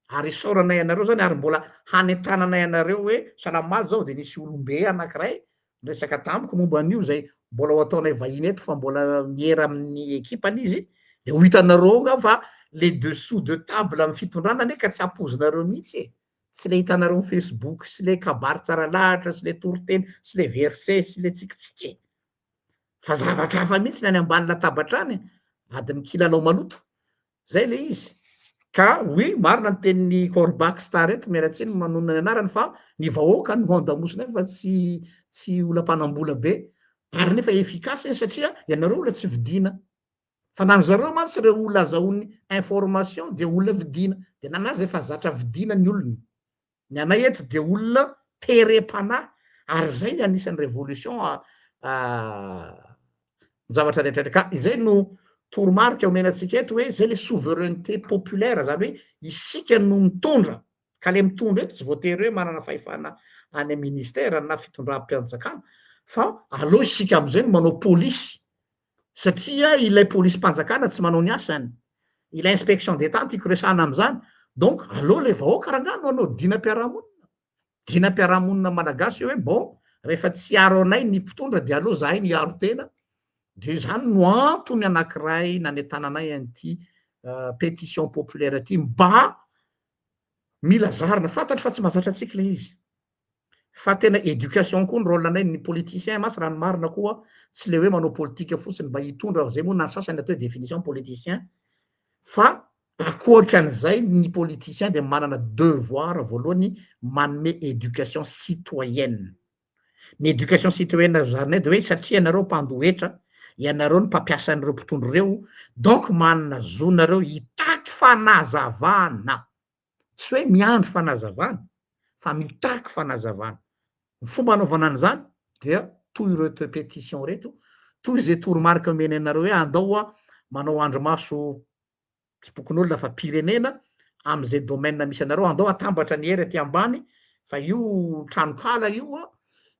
Speaker 1: ary isaoranay anareo zany ary mbola hanentananay anareo hoe salamaly zao de nisy olombe anankiray niresaka tamiko momba an'io zay mbola ho ataonay vahiny eto fa mbola miera amin'ny ekipany izy, de ho hitanareo ao nga fa les dessous de table amy fitondrana anie ka tsy ampoizinareo mihitsy e, tsy le hitanareo amy Facebook sy le kabary tsara lahatra sy le toriteny sy le verset sy le tsikitsiky, fa zavatra hafa mihitsy ny any ambany latabatra any, adin'ny kilalao maloto, zay le izy. Ka oui, marina ny tenin'ny Corbac Star eto, miala tsiny manonona ny anarany fa ny vahoaka no andamosinay fa tsy tsy olona mpanam-bola be, ary nefa efficace iny satria ianareo olona tsy vidiana. Fa na ny zareo mantsy reo olona azahoany information de olona vidiana, de nanazy efa zatra vidiana ny olona. Ny anay eto de olona terem-panahy, ary zay ny anisan'ny révolution zavatra rehetra ka izay no toromarika omena antsika eto hoe zay le souveraineté populaire, zany hoe isika no mitondra, ka le mitondra eto tsy voatery hoe manana fahefana any amy ministère na fitondram-panjakana, fa aleo isika am'izay no manao polisy, satria ilay polisim-panjakana tsy manao ny asany, ilay inspection d'état tiako resahana am'izany, donc aleo le vahoaka rangahy no hanao dinam-piarahamonina, dinam-piarahamonina malagasy hoe bon rehefa tsy hiaro anay ny mpitondra de aleo zahay no hiaro tena, de zany no antony anankiray nanentananay an'ity pétition populaire ty mba mila zarina, fantatro fa tsy mahazatra antsika le izy, fa tena éducation koa ny rôle anay ny politicien mantsy raha ny marina koa tsy le hoe manao politika fotsiny mba hitondra zay moa na sasany atao hoe définition politicien, fa ankoatran'izay ny politicien de manana devoir voalohany manome éducation citoyenne. Ny éducation citoyenne zarinay de hoe satria ianareo mpandoa hetra, ianareo ny mpampiasa an'ireo mpitondra ireo, donc manana zo nareo hitaky fanazavana. Tsy hoe miandry fanazavana fa mitaky fanazavana. Ny fomba anaovana an'izany dia toy ireto pétition ireto, toy izay toromarika omeny anareo hoe andao hoa manao andrimaso tsy bokin'olona fa pirenena amin'izay domaine misy anareo, andao atambatra ny hery aty ambany fa io tranokala io an,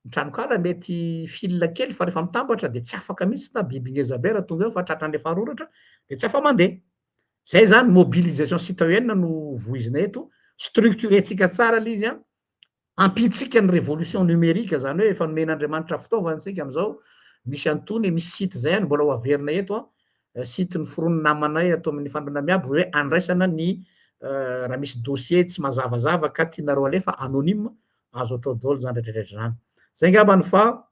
Speaker 1: ny tranokala mety fil kely fa rehefa mitambatra dia tsy afaka mihitsy na biby ngeza be raha tonga eo fa tratran'ilay faroratra dia tsy afa-mandeha. Zay zany mobilisation citoyenne no voizina eto, structurer-tsika tsara le izy an, ampintsika ny révolution numérique, zany hoe efa nomen'Andriamanitra fitaovana tsika amizao, misy an'itony, misy site zay any mbola ho averina eto an, site noforonin'ny namanay ato amin'ny Fandroana Miabo hoe andraisana ny raha misy dossier tsy mazavazava ka tianareo alefa anonyme, azo atao daholo zany retraretra zany. Zay ngambany fa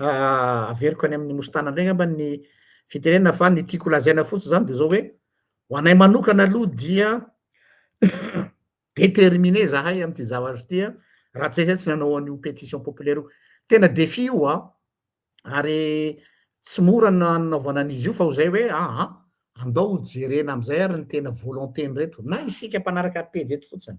Speaker 1: averiko any amin'ny Mostana indray angamba ny fitenenana fa ny tiako lazaina fotsiny zany de zao hoe ho anay manokana aloha dia déterminé zahay amin'ity zavatra ity a, raha tsy zay zay tsy nanao an'io pétition populaire io. Tena défi io a, ary tsy mora nanaovana an'izy io fa ho zay hoe aa andao jerena am'izay ary ny tena volonté-n'ireto na isika mpanaraka pejy eto fotsiny.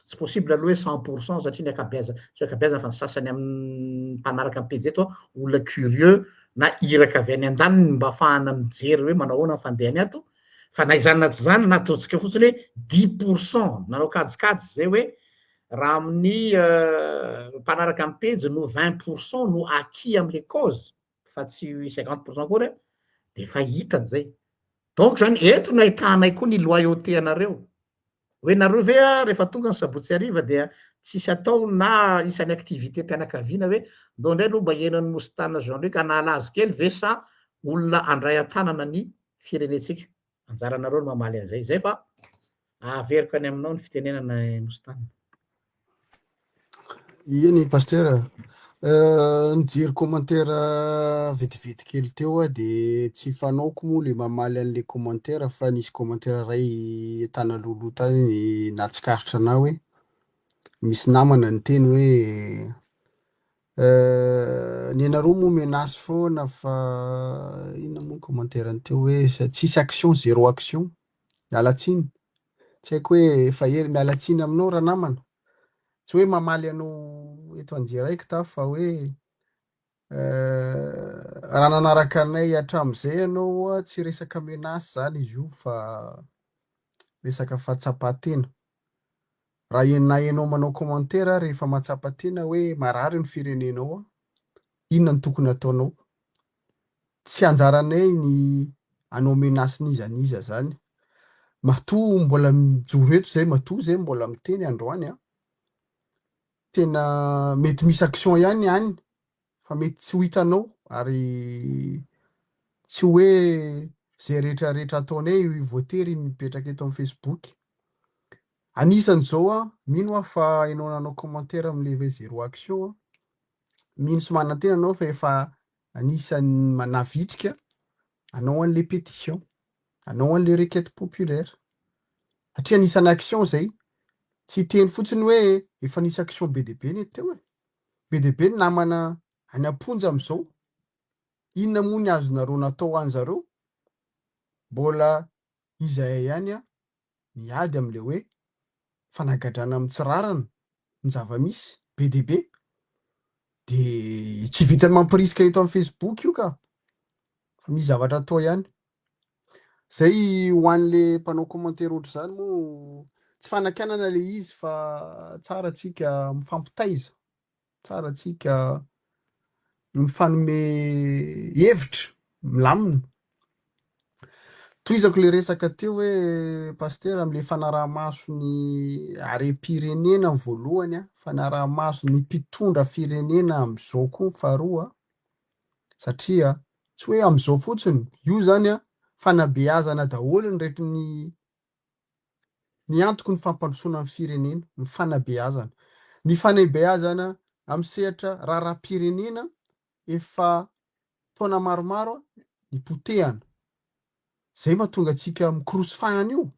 Speaker 1: Tsy possible aloha hoe 100% satria ny ankabeazany, tsy hoe ankabeazany fa ny sasany amin'ny mpanaraka ny pejy eto olona curieux na iraka avy any andaniny mba afahana mijery hoe manao ahoana ny fandehany ato, fa na izany na tsy izany na ataontsika fotsiny hoe 10% nanao kajikajy zay hoe raha amin'ny mpanaraka ny pejy no 20% no acquis am'le cause fa tsy 50% akory a, de efa hitany zay. Donc zany eto no ahitanay koa ny loyauté anareo. Hoe nareo ve a rehefa tonga ny sabotsy hariva dia tsisy atao na isan'ny activité mpianakaviana hoe ndao ndray aloha mba hihaino an'i Mostana Jean Luc hanala azy kely ve sa olona handray an-tanana ny firenentsika? Anjaranareo no mamaly an'izay. Izay fa averiko any aminao ny fitenenana Mostana.
Speaker 2: Eny Pasteur a! Nijery commentaire vetivety kely teo aho de tsy fanaoko moa le mamaly an'le commentaire fa nisy commentaire iray tany alohaloha tany nahatsikaritra anah hoe misy namana niteny hoe ny anareo moa menace foana fa inona moa ny commentaire-ny teo hoe tsisy action, zéro action, miala tsiny, tsy haiko hoe efa ela, miala tsiny aminao ranamana. Tsy hoe mamaly anao eto en direct aho fa hoe raha nanaraka anay hatramin'izay ianao tsy resaka menace zany izy io fa resaka fahatsapan-tena. Raha na ianao manao commentaire ary rehefa mahatsapa tena hoe marary ny firenenao, inona no tokony hataonao? Tsy anjaranay ny hanao menace n'iza n'iza zany. Matoa mbola mijoro eto zay, matoa zay mbola miteny androany an, tena mety misy action ihany any fa mety tsy ho hitanao ary tsy hoe zay rehetra rehetra ataonay voatery mipetraka eto amin'ny Facebook. Anisan'izao an, mino aho fa ianao nanao commentaire amin'ilay hoe zéro action an, mino sy manantena anao fa efa anisan'ny manavitrika hanao an'ilay pétition, hanao an'ilay requête populaire. Satria anisan'ny action zay, tsy hiteny fotsiny hoe efa nisy action be dia be ny teo e. Be dia be ny namana any am-ponja amin'izao. Inona moa ny azonareo natao ho an'zareo? Mbola izahay ihany an, miady amin'ilay hoe fanagadrana amin'ny tsy rariny ny zava-misy be dia be. Dia tsy vitan'ny mampirisika eto amin'ny Facebook io ka, fa misy zavatra atao ihany. Zay ho an'le mpanao commentaire ohatr'izany moa tsy fanakianana le izy fa tsara tsika mifampitaiza, tsara tsika mifanome hevitra milamina. Tohizako le resaka teo hoe Pasitera amle fanaraha-maso ny harem-pirenena ny voalohany a, fanaraha-maso ny mpitondra firenena am'zao koa ny faharoa satria tsy hoe am'zao fotsiny, io zany a fanabeazana daholo ny rehetra ny ny antoky ny fampandrosoana ny firenena, ny fanabeazana. Ny fanabeazana amin'ny sehatra raharaham-pirenena efa taona maromaro nipotehana. Zay mahatonga antsika mikorosy fahana io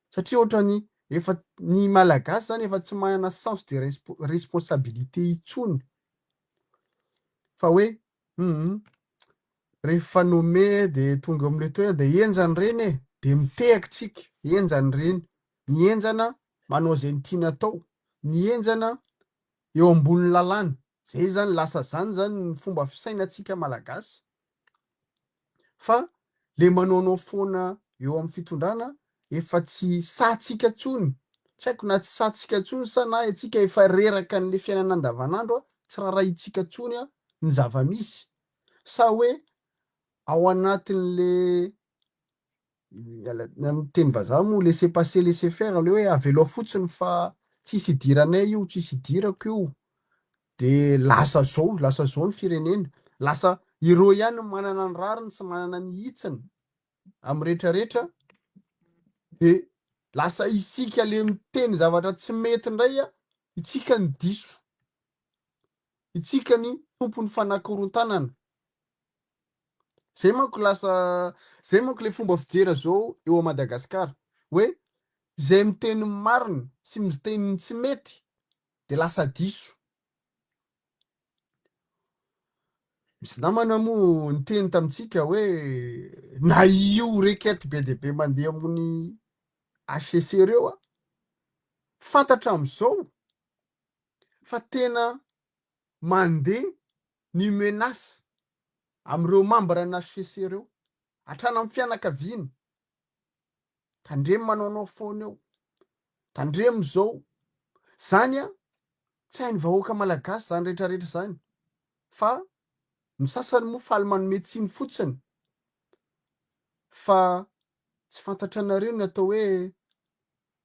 Speaker 2: satria ohatrany efa ny Malagasy zany efa tsy manana sens de responsabilité intsony fa hoe hum rehefa nommé de tonga eo amle toerana de henjana ireny e, de mitehaka tsika, henjana ireny, ny henjana. manao izay ny tiany atao, ny henjana eo ambonin'ny lalàna, zay zany lasa zany zany ny fomba fisainantsika malagasy fa le manaonao foana eo amin'ny fitondrana efa tsy sahintsika tsony, tsy haiko na tsy sahintsika tsony sa na antsika efa reraka an'le fiainana andavanandro a, tsy rarahintsika tsony a ny zava-misy sa hoe ao anatin'le Amin'ny teny vazaha moa laisser passer laisser faire le hoe avelao fotsiny fa tsisy idiranay io, tsisy idirako io, de lasa zao, lasa zao ny firenena, lasa ireo ihany no manana ny rariny sy manana ny hitsiny amin'ny retraretra, de lasa isika le miteny zavatra tsy mety indray a, itsika no diso, itsika ny tompon'ny fanakorontanana. Zay manko lasa, zay manko le fomba fijery zao eo a Madagascar hoe zay miteny ny marina sy miteny ny tsy mety de lasa diso. Misy namana moa niteny tamintsika hoe na io requête be dia be mandeha ambony HCC reo a, fantatra amizao fa tena mandeha ny menace amin'ireo membre ny HCC ireo, hatrany amin'ny fianakaviany. Tandremo manaonao foana eo, tandremo izao. Zany an, tsy hain'ny vahoaka malagasy zany rehetrarehetra zany fa ny sasany moa faly manome tsiny fotsiny fa tsy fantatranareo ny atao hoe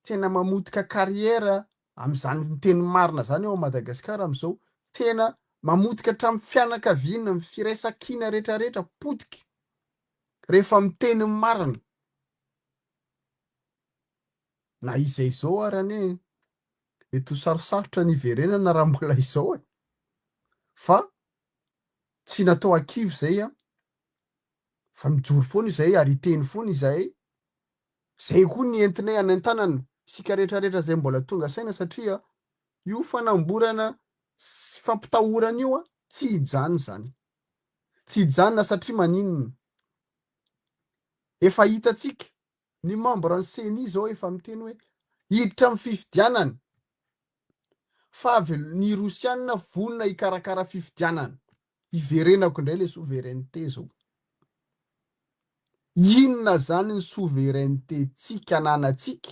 Speaker 2: tena mamotika carrière amin'izany miteny marina zany ao Madagascar amin'izao, tena mamotika hatramin'ny fianakaviana, ny firaisankina rehetra rehetra potika rehefa miteny ny marina. Na izay izao ary anie mety ho sarosarotra ny hiverenana raha mbola izao e! Fa tsy natao ankivy izay an, fa mijoro foana izay ary hiteny foana izahay. Zay koa ny entinay hanentanana isika rehetra rehetra zay mbola tonga saina satria io fanamborana sy fampitahorana io tsy hijanona izany. Tsy hijanona satria maninona? Efa hitantsika ny membre ny ceni zao efa miteny hoe hiditra amin'ny fifidianana fa avy ny rosianina vonona hikarakara fifidianana. Hiverenako indray le souveraineté zao. Inona zany ny souveraineté tsika ananantsika?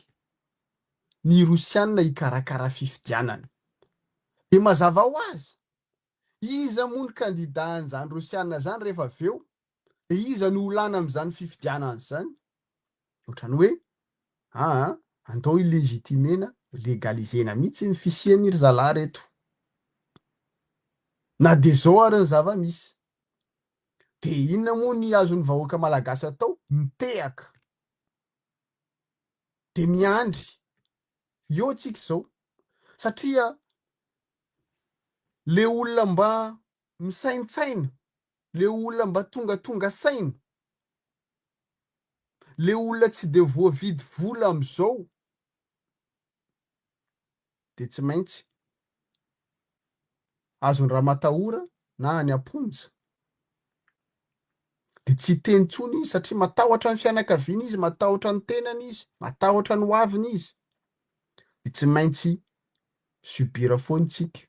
Speaker 2: Ny rosianina hikarakara fifidianana. De mazava ho azy, iza moa ny candidat an'izany rosianina zany rehefa avy eo? De iza no ho lany amin'izany fifidianana izany? Ohatran'ny hoe aa andao hi-legitimena, legaliser-na mihitsy ny fisian'ny ry zalahy reto. Na dia izao ary ny zava-misy. Dia inona moa ny azon'ny vahoaka malagasy atao? Mitehaka. Dia miandry. Eo tsika izao. Satria le olona mba misaintsaina, le olona mba tongatonga saina, le olona tsy de voavidy vola amizao de tsy maintsy azony ramatahora na any amponja de tsy hiteny intsony izy satria matahotra ny fianakaviany izy, matahotra ny tenany izy, matahotra ny hoaviny izy, de tsy maintsy subir foana tsika.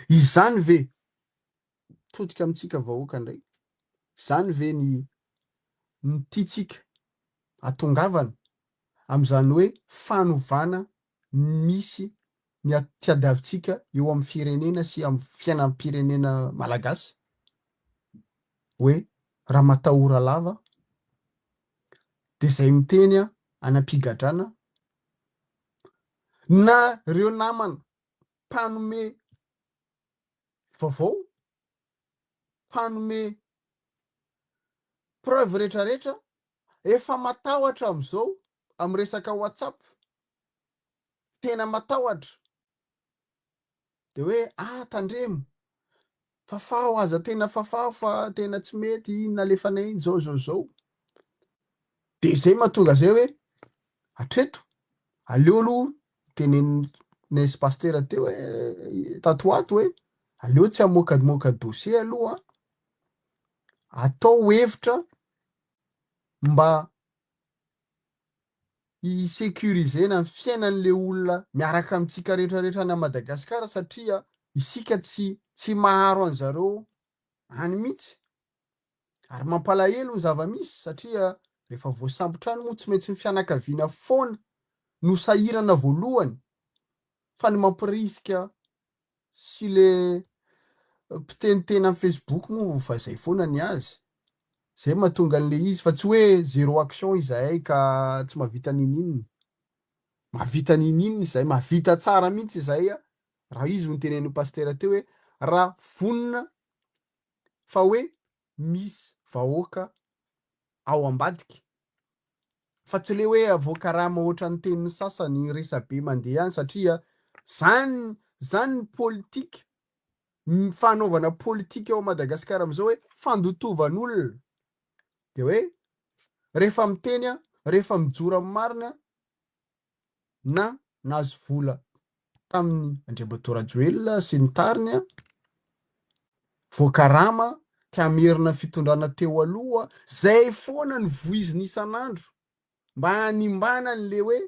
Speaker 2: Izany ve Todika amintsika vahoaka indray. Izany ve ny ny tiantsika atongavana amin'izany hoe fanovana misy ny tiadiavintsika eo amin'ny firenena sy amin'ny fiainam-pirenena malagasy? Hoe raha matahora lava dia izay miteny any am-pigadrana na ireo namana mpanome vaovao, mpanome preuve retraretra, efa matahotra amizao am resaka whatsapp, tena matahotra, de hoe ah tandremo, fafaho aza tena fafaho fa tena tsy mety iny nalefanay iny zao zao zao, de zay mahatonga zay hoe hatreto aleo aloha tenenin'i sy pasitera teo hoe tato ho ato hoe aleo tsy hamoakamoaka dossier aloha atao hevitra mba Hi-sécuriser-na ny fiainan'le olona miaraka amintsika rehetra rehetra any Madagasikara satria isika tsy tsy maharo an'zareo any mihitsy. Ary mampalahelo ny zava-misy satria rehefa voasambotra any moa tsy maintsy ny fianakaviana foana no sahirana voalohany fa ny mampirisika sy le mpiteniteny amin'ny Facebook moa fa zay foana ny azy. Zay mahatonga an'le izy fa tsy hoe zéro action izahay ka tsy mahavita ninoninona. Mahavita ninoninona izahay, mahavita tsara mihitsy izahay raha izy no tenenin'ny pasitera teo hoe raha vonona fa hoe misy vahoaka ao ambadika fa tsy le hoe voakarama ohatran'ny tenin'ny sasany resabe mandeha any satria zany zany ny politika ny fanaovana politika ao Madagasikara amin'izao hoe fandotovan'olona de hoe rehefa miteny a rehefa mijoro amin'ny marina na nahazo vola tamin'ny Andriamatoa Rajoelina sy ny tariny a, voakarama te hamerina ny fitondrana teo aloha, zay foana no voizina isan'andro mba hanimbana an'le hoe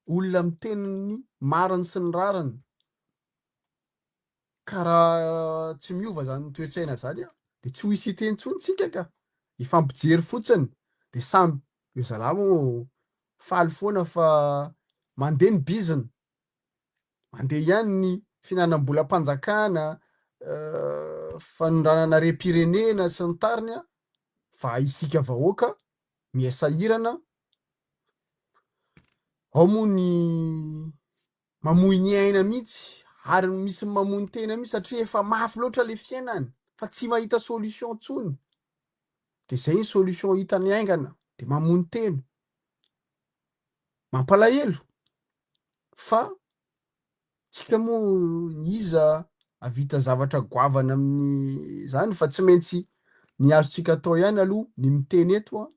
Speaker 2: olona miteny ny mariny sy ny rariny. Ka raha tsy miova zany toe-tsaina zany an, de tsy ho hisy hiteny intsony tsika ka, hifampijery fotsiny de samy ry zalahy moa faly foana fa mandeha ny bizina, mandeha ihany ny fihinanam-bolam-panjakana, fanondranana harem-pirenena sy ny tariny an, fa isika vahoaka miha sahirana, ao moa ny mamoy ny aina mihitsy ary misy mamono tena mihitsy satria efa mafy loatra le fiainany fa tsy mahita solution tsony de zay ny solution hitany haingana de mamono tena mampalahelo fa tsika moa iza havita zavatra goavana amin'ny zany fa tsy maintsy ny azontsika atao ihany aloha ny miteny eto a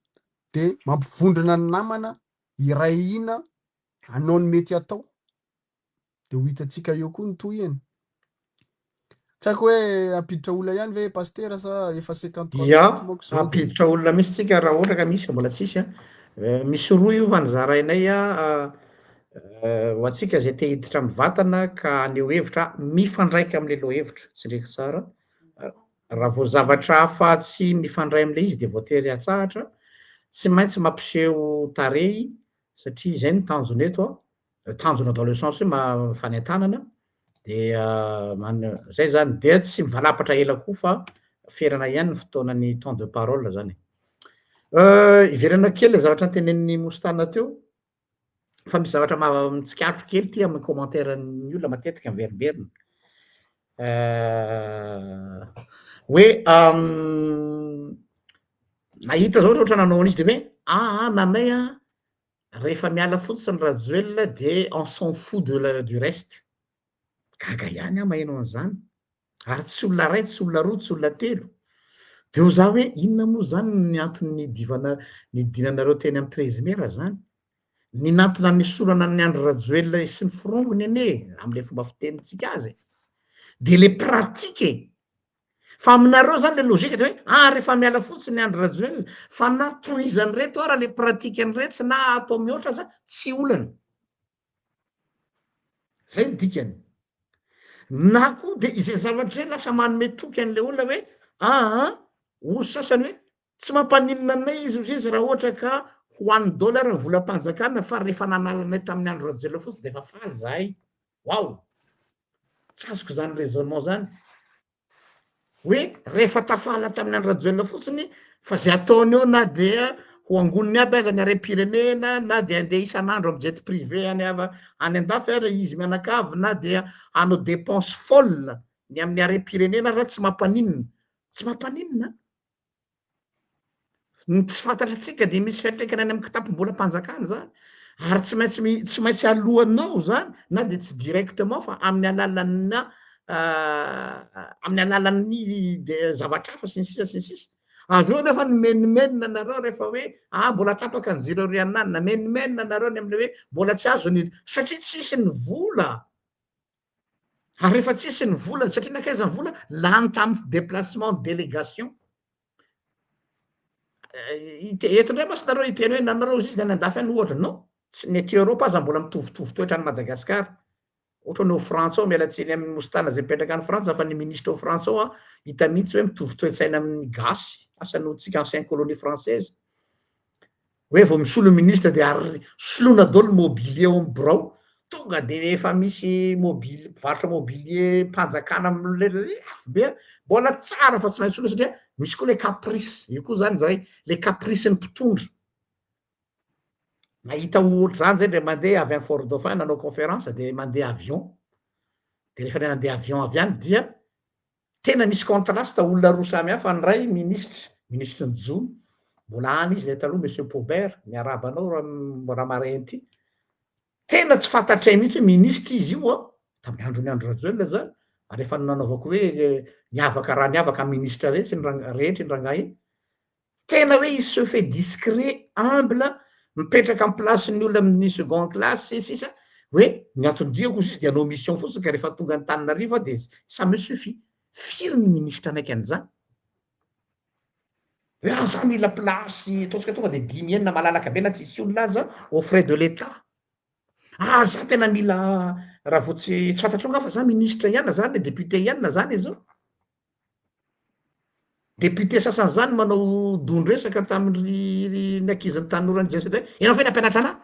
Speaker 2: de mampivondrona ny namana hiray hina hanao ny mety hatao de ho hitantsika eo koa ny tohiny. Tsy haiko hoe hampiditra olona ihany ve Pasitera sa efa 53
Speaker 1: Ya,
Speaker 2: minutes manko zao de.
Speaker 1: hampiditra olona mihitsy tsika raha ohatra ka misy, mbola tsisy an. Eh, misy roa io fa nozarainay an, eh, ho antsika izay te hiditra mivantana ka haneho hevitra mifandraika amin'ilay lohahevitra, tsindriko tsara. Raha vao zavatra hafa tsy mifandray amin'ilay izy dia voatery hatsahatra, tsy maintsy mampiseho tarehy satria izay no tanjona eto an, tanjona dans le sens hoe ma- fanentanana dia man- zay zany, dia tsy mivalapatra ela koa fa ferana ihany ny fotoanan'ny temps de parole zany e. Hiverina kely le zavatra notenenin'i Moustana teo, fa misy zavatra maha- mitsikaritra kely ty amin'ny commentaire-n'ny olona matetika miverimberina, hoe nahita zao ohatra nanao an'izy de hoe aa nanay an rehefa miala fotsiny Rajoelina de on s'en fout de la du reste, gaga ihany aho maheno an'izany, ary tsy olona ray, tsy olona roa, tsy olona telo, de hoy za hoe inona moa zany ny antony nidivana nidinanareo teny amin'ny 13 mai raha zany, ny nantona nisolana an'i Andry Rajoelina sy ny forongony anie amle fomba fitenintsika azy e, de le pratique e, Fa aminareo zany le logique de hoe ah rehefa miala fotsiny Andry Rajoelina fa na tohizan'ireto ara le pratique an'ireto na atao mihoatra aza tsy olana. Zay ny dikany. Na koa de izay zavatra izay lasa manome toky an'le olona hoe aa ozy sasany hoe tsy mampaninona anay izy ozy izy raha ohatra ka ho an'ny dôla ary ny volam-panjakana fa rehefa nanala anay tamin'ny Andry Rajoelina fotsiny de efa faly zahay. Waouh! Tsy azoko zany raisonnement zany. Hoe rehefa tafala tamin'i Andry Rajoelina fotsiny fa zay ataony eo na dia ho angoniny aby aza ny harem-pirenena na dia andeha isan'andro amin'ny jet privé any ava any an-dafy ary izy mianakavy na dia hanao dépense folle ny amin'ny harem-pirenena ary tsy mampaninona. Tsy mampaninona. Ny tsy fantatr'antsika dia misy fiantraikany any amin'ny kitapom-bolam-panjakana izany, ary tsy maintsy mi- tsy maintsy aloanao izany na dia tsy directement fa amin'ny alalanà amin'ny alalan'ny de zavatra hafa sy ny sisa sy ny sisa. Avy eo nefa mimenomenona nareo rehefa hoe ah mbola tapaka ny jiro ry ananona, mimenomenona nareo ny amin'ny hoe mbola tsy azo ny satria tsisy ny vola. Ary rehefa tsisy ny volany, satria nankaiza ny vola? Lany tamin'ny déplacement délégation. Eto indray mantsy nareo hiteny hoe nanareo izy izy any andafy any ohatra, non. Tsy ny aty Eoropa aza mbola mitovitovy toetra any Madagasikara. Ohatra ny ao Frantsa ao, miala tsiny amin'ny mostana izay mipetraka any Frantsa fa ny ministra ao Frantsa ao an, hita mihitsy hoe mitovy toe-tsaina amin'ny gasy, asa noho tsika ancienne colonie française. Hoe vao misolo ny ministra dia ary soloina daholo ny mobilier ao amin'ny birao, tonga dia efa misy mobile, mpivarotra mobilier mpanjakana lafo be, mbola tsara fa tsy maintsy soloina satria misy koa le caprice, io koa zany zay, le caprice-n'ny mpitondra. Nahita ohatr'izany zay ndray mandeha avy any Fort Dauphin nanao conférence de mandeha avion, de rehefa le nandeha avion avy any dia tena misy contraste olona roa samy hafa, ny iray minisitra, minisitry ny jono, mbola any izy le taloha monsieur Paubert, miarahaba anao Ramarin ty, tena tsy fantatray mihitsy hoe minisitra izy io an, tamin'ny andron'i Andry Rajoelina zany, ary efa nanaovako hoe niavaka raha niavaka amin'ny minisitra rehetra iny ranga- rehetra iny rangahy iny, Tena hoe il se fait discret, humble, mipetraka am place ny olona amin'ny seconde classe sy ny sisa hoe ny anton-diako hozy izy dia hanao mission fotsiny ka rehefa tonga any Antananarivo aho dia ça me suffit. Firy ny ministra hanaiky an'izany? Hoe ah za mila place ataontsika tonga dia dimy enina malalaka be na tsisy olona aza aux frais de l'Etat. Ah za tena mila raha vao tsy tsy fantatrao angaha fa za ministra ihany na za le député ihany na zany e zao. Député sasany zany manao don-dresaka tamin'ny ny ankizin'ny tanoran'ny GST hoe ianao ve nampianatra anah?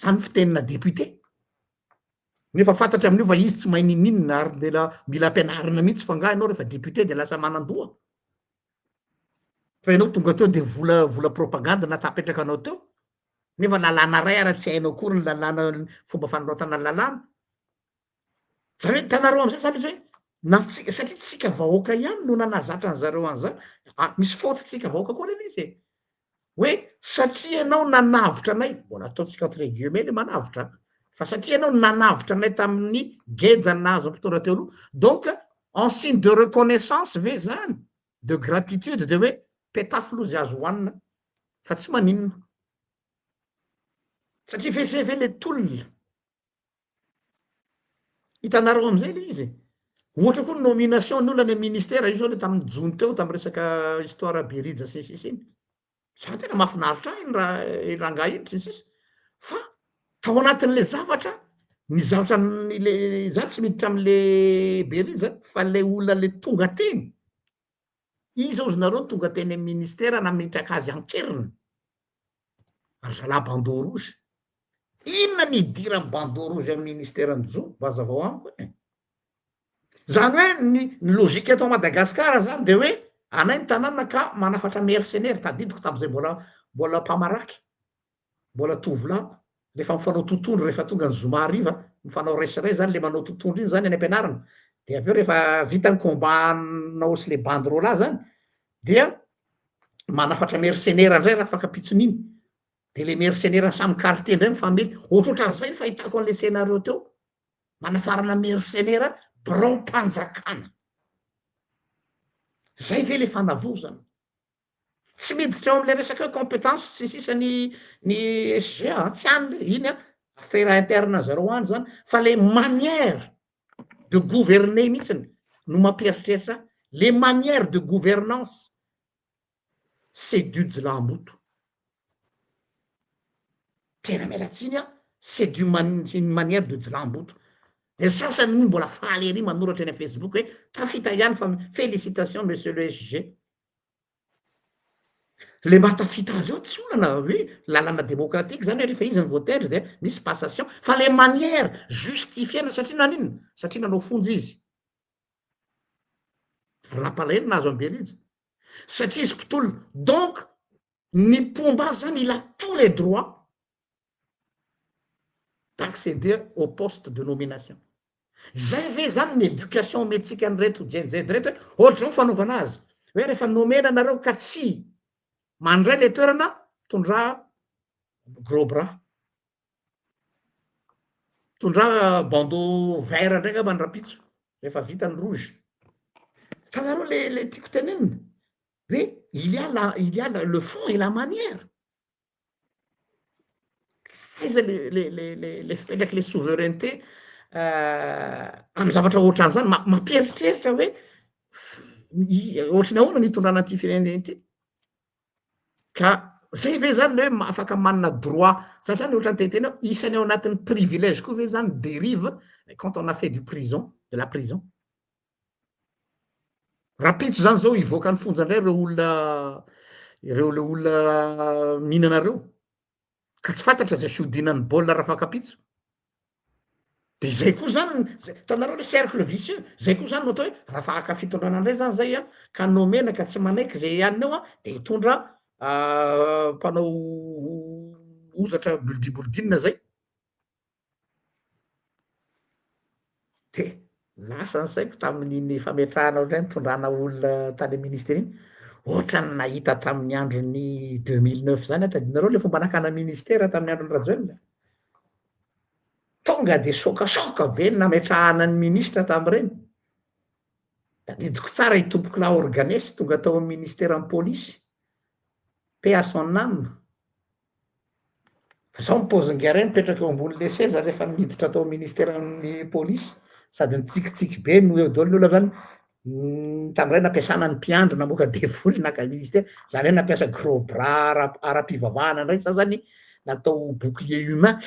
Speaker 1: Zany fitenina député. Nefa fantatra amin'io fa izy tsy mahay ninoninona ary mila mila ampianarina mihitsy fa angaha ianao rehefa député de lasa manan-doha? Fa ianao tonga teo de vola vola propagande natapetraka anao teo, nefa lalàna ray ara tsy hainao akory ny lalàna fomba fanoratana lalàna. Zany hoe hitanareo amizay zany izy hoe na tsika satria tsika vahoaka ihany no nanazatra an'zareo an'zany, ah misy faute tsika vahoaka koa anie le izy e, hoe satria ianao nanavotra anay, mbola ataontsika entre guillemets le manavotra an, fa satria ianao nanavotra anay tamin'ny geja nahazo ny mpitondra teo aloha, donc en signe de reconnaissance ve zany, de gratitude de hoe petafo loha ze azo hohanina fa tsy maninona, satria ve zay ve le tolona? Hitanareo amizay le izy e! Ohatra koa ny nomination ny olona any amin'ny ministera, io zao le tamin'ny jony teo tamin'ny resaka histoire Berija sy ny sisa iny, za tena mahafinaritra ahy iny raha iny rangahy iny sy ny sisa, fa tao anatin'le zavatra, ny zavatra le za tsy miditra am'le Berija fa le olona le tonga teny, iza ozy nareo no tonga teny amin'ny ministera nametraka azy an-keriny? Ry zalahy bandeau rouge. Inona ny idiran'ny bandeau rouge amin'ny ministeran'ny jono? Mba hazavao amiko e. Zany hoe ny ny logique eto Madagascar zany de hoe anay ny tanàna ka manafatra mercenaire, tadidiko tamin'izay mbola mbola mpamaraky, mbola tovolahy, rehefa mifanao totondro rehefa tonga ny zoma hariva, mifanao ray sy ray zany le manao totondro iny zany any am-pianarana, de avy eo rehefa vita ny combat-nao sy le bandy roalahy zany dia manafatra mercenaire ndray rafakampitson'iny, de le mercenaire samy quartier ndray mifamely, ohatrohatran'izay ny fahitako an'le scenario teo, manafarana mercenaire biraom-panjakana, zay ve le fanavaozana? Tsy miditra eo am'le resaka hoe competence sy ny sisa ny ny SG a, tsy any le, iny an, affaire interne zareo any zany, fa le manière de gouverner mihitsiny no mampieritreritra ahy, le manière de gouvernance c'est du jilamboto, tena miala tsiny aho, c'est du une manière de jilamboto, de ny sasany moa mbola faly ery manoratra eny am facebook hoe tafita ihany fa felicitation monsieur le SG. Le mahatafita azy eo tsy olana hoe lalana demokratika zany hoe rehefa izy no voatendry de misy passation fa le manière justifier-na satria naninona? Satria nanao fonja izy. Ary nampalahelo nahazo an'i Berija. Satria izy mpitolona. Donc ny mpomba azy zany il a tous les droits d'acceder au poste de nomination. Zay ve zany ny éducation omentsika an'ireto Gen Z reto hoe ohatr'izao ny fanaovana azy, hoe rehefa nomena nareo ka tsy mandray le toerana tondrà gros bras, tondrà bandeau vert ndray angamba ny rahampitso rehefa vita ny rouge. Hitanareo le le tiako tenenina hoe il y a la il y a le fond et la manière. Aiza le le le le le fipetraky le souveraineté amy zavatra ohatran'izany? Mampieritreritra hoe ohatry ny ahoana ny hitondrana an'ity firenena ity? Ka Zay ve zany le hoe afaka manana droit, za zany ohatran'ny te hiteny hoe isany ao anatin'ny privilège koa ve zany dérive quand on a fait du prison, de la prison? Rahampitso zany zao hivoaka ny fonja ndray reo olona ireo le olona mihinana reo, ka tsy fantatra zay fihodinan'ny baolina rafakampitso. De zay koa zany, zay, hitanareo le cercle vicieux, zay koa zany no atao hoe raha fa haka fitondrana ndray zany zay an, ka nomena ka tsy manaiky zay hanina eo an, de hitondra mpanao hozatra boldiboldinina zay. De lasa ny saiko tamin'iny fametrahana ohatran'ny hoe nitondrana olona tany amy ministera iny, ohatran'ny nahita tamin'ny andron'ny 2009 zany aho, tadidinareo le fomba nakana ministera tamin'ny andron'i Rajoelina? Tonga de sokasoka be ny nametrahana ny ministra tamin'ireny. Tadidiko tsara i Tompokolahy Organes tonga tao amin'ny ministeran'ny polisy, paix à son âme. Fa zao ny paozin'i Gare mipetraka eo ambonin'le seza rehefa niditra tao amin'ny ministeran'ny polisy, sady nitsikitsiky be no eo daholo ny olona zany, tamin'ireny nampiasana ny mpiandry namoaka devoly naka ministera, zany hoe nampiasa gros bras ara- ara-pivavahana indray za zany natao bouclier humain.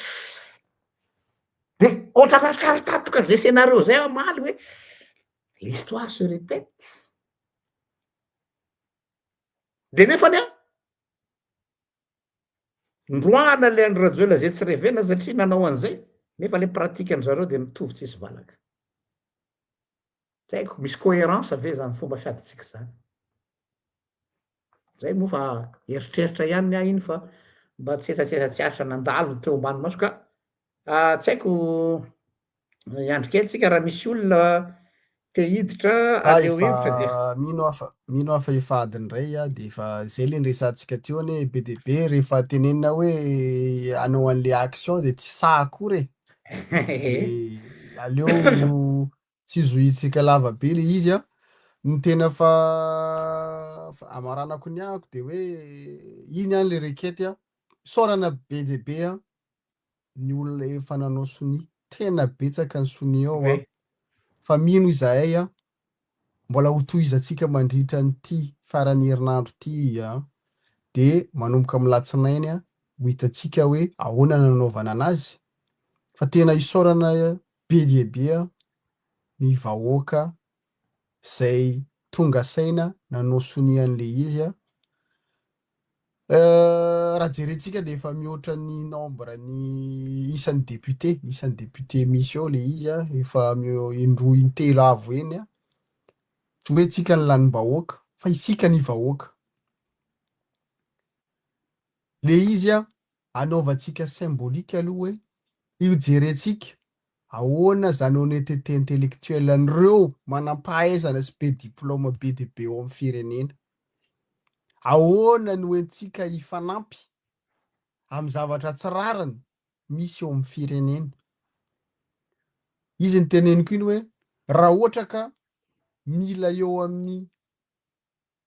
Speaker 1: De ohatrany nahatsiaro tampoka zay scénario zay aho omaly hoe l'histoire se répète. De nefany an, ndroana le Andry Rajoelina zay tsy revena satria nanao an'izay, nefa le pratique an-dry zareo de mitovy tsisy valaka. Tsy haiko, misy cohérence ve zany fomba fiadintsika zany? Zay moa fa eritreritra ihany ny ahy iny fa mba tsetsatsetsa tsy aritra nandalo teo ambany maso ka tsy haiko hiandry kely tsika raha misy olona te hiditra
Speaker 2: Ah,
Speaker 1: haneho
Speaker 2: efa
Speaker 1: hevitra dia.
Speaker 2: mino aho fa mino aho fa efa adiny iray ah, de efa zay le niresahantsika teo anie be dia be rehefa tenenina hoe hanao an'le action de tsy sahy akory e. De aleo tsy zohintsika lava be le izy an. Ny tena fa amaranako ny ahako de hoe iny an le requête an, isaorana be dia be an ny olona efa nanao sonia, tena betsaka ny sonia ao an, fa mino izahay an, mbola ho tohizantsika mandritra an'ity faran'ny herinandro ity an, de manomboka amin'ny latsinainy an, ho hitantsika hoe ahoana nanaovana anazy, fa tena isaorana be dia be ny vahoaka zay tonga saina nanao sonia an'le izy a. Raha jerentsika dia efa mihoatra ny nombre ny isan'ny député, isan'ny député misy eo le izy a, efa indroa intelo avo eny a. Tsy hoe tsika ny lanim-bahoaka fa isika ny vahoaka. Le izy a, anaovantsika symbolique aloha hoe io jerentsika ahoana zany honnêteté intellectuelle an'ireo manam-pahaizana sy be diplôme be dia be ao amin'ny firenena. Ahoana no entintsika hifanampy amin'ny zavatra tsy rariny misy eo amin'ny firenena. Izy niteneniko iny hoe raha ohatra ka mila eo amin'ny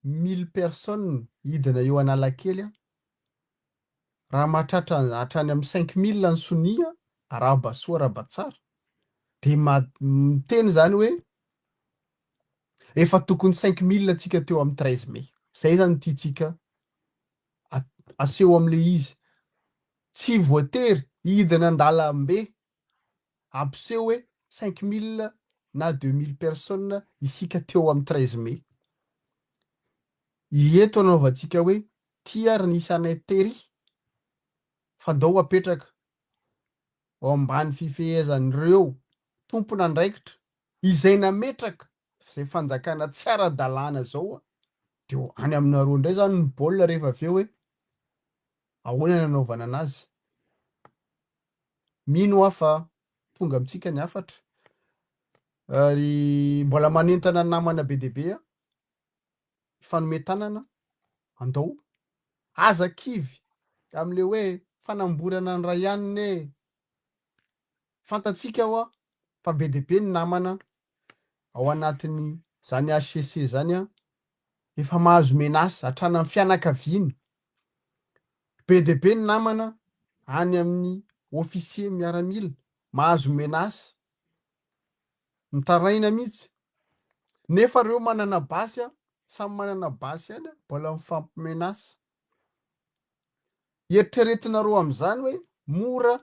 Speaker 2: mille personnes hidina eo Analakely aho, raha mahatratra hatrany amin'ny 5000 ny sonia, arahaba soa arahaba tsara, dia miteny izany hoe efa tokony 5000 tsika teo amin'ny 13 mai. Izay izany no tiantsika aseho amin'ilay izy. Tsy voatery hidina an-dalambe hampiseho hoe 5000 na 2000 personnes isika teo amin'ny 13 mai. Eto anaovantsika hoe ty ary ny isanay tery fa ndao apetraka ao ambany fifehezan'ireo tompon'andraikitra izay nametraka izay fanjakana tsy ara-dalàna izao de any aminareo indray zany ny baolina rehefa avy eo hoe ahoana ny anaovana anazy. Mino aho fa tonga amintsika ny hafatra ary mbola manentana ny namana be dia be aho hifanome tanana, andao, aza kivy amin'ilay hoe fanamborana ny ray ihany e, fantatsika hoa fa be dia be ny namana ao anatin'ny zany HCC zany an, efa mahazo menace hatrany amin'ny fianakaviany, be dia be ny namana any amin'ny officier miaramila mahazo menace, mitaraina mihitsy, nefa reo manana basy an, samy manana basy ihany an, mbola mifampi-menace. Eritreretinareo amin'izany hoe mora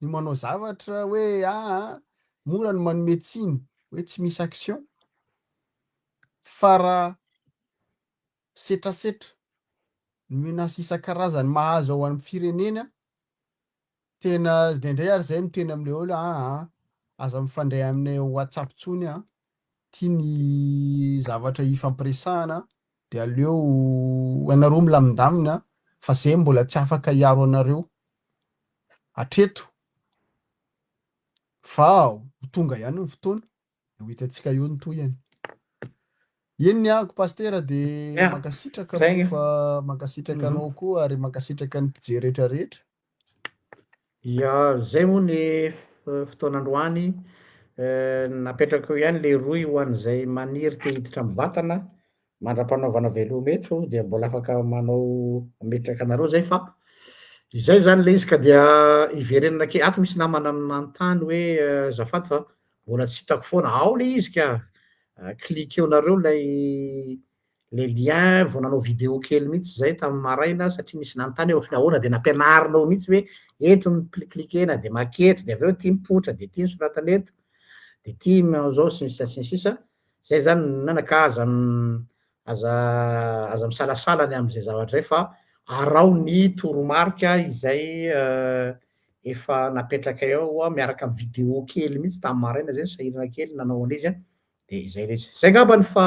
Speaker 2: ny manao zavatra hoe aa mora ny manome tsiny hoe tsy misy action fa raha setrasetra ny menace isan-karazany mahazo ao amin'ny firenena tena indraindray ary zay miteny am'le olo aa aza mifandray aminay WhatsApp tsony a, ty ny zavatra ifampiresahana de aleo anareo milamindamina fa zay mbola tsy afaka hiaro anareo hatreto fa ho tonga ihany ny fotoana de ho hitantsika eo ny tohiny. Eny ny ahako pastera de
Speaker 1: Ya,
Speaker 2: mankasitraka
Speaker 1: zay
Speaker 2: aloha fa mankasitraka anao koa ary mankasitraka ny mpijery rehetrarehetra.
Speaker 1: Ya, zay moa ny fotoana androany. Napetrako eo ihany le rohy ho an'izay maniry te hiditra mivantana mandra-panaovana veloma eto dia mbola afaka manao mametraka anareo zay fa izay zany le izy ka dia iverenana kely ato misy namana manontany hoe azafady fa mbola tsy hitako foana ao le izy ka cliquer-nareo lay le lien vao nanao vidéo kely mihitsy zay tamin'ny maraina satria nisy nanontany hoe ohatry ny ahoana de nampianarinao mihitsy hoe eto ny cliquer-na de maketo de avy eo ty mipoitra de ty ny soratana eto de ty manao zao sy ny sisa sy ny sisa zay zany nana ka aza aza aza misalasala ny am'izay zavatra zay fa arao ny toromarika izay efa napetrakay ao a miaraka amy vidéo kely mihitsy tamy maraina zay sahirana kely nanao an'izy a de izay le izy zay ngambany fa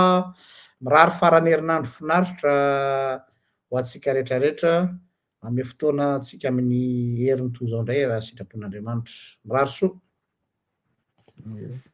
Speaker 1: mirary farany herinandro finaritra ho antsika rehetrarehetra ame fotoana antsika amin'ny heriny toy izao indray raha sitrapon'Andriamanitra mirary soa.
Speaker 2: Ie.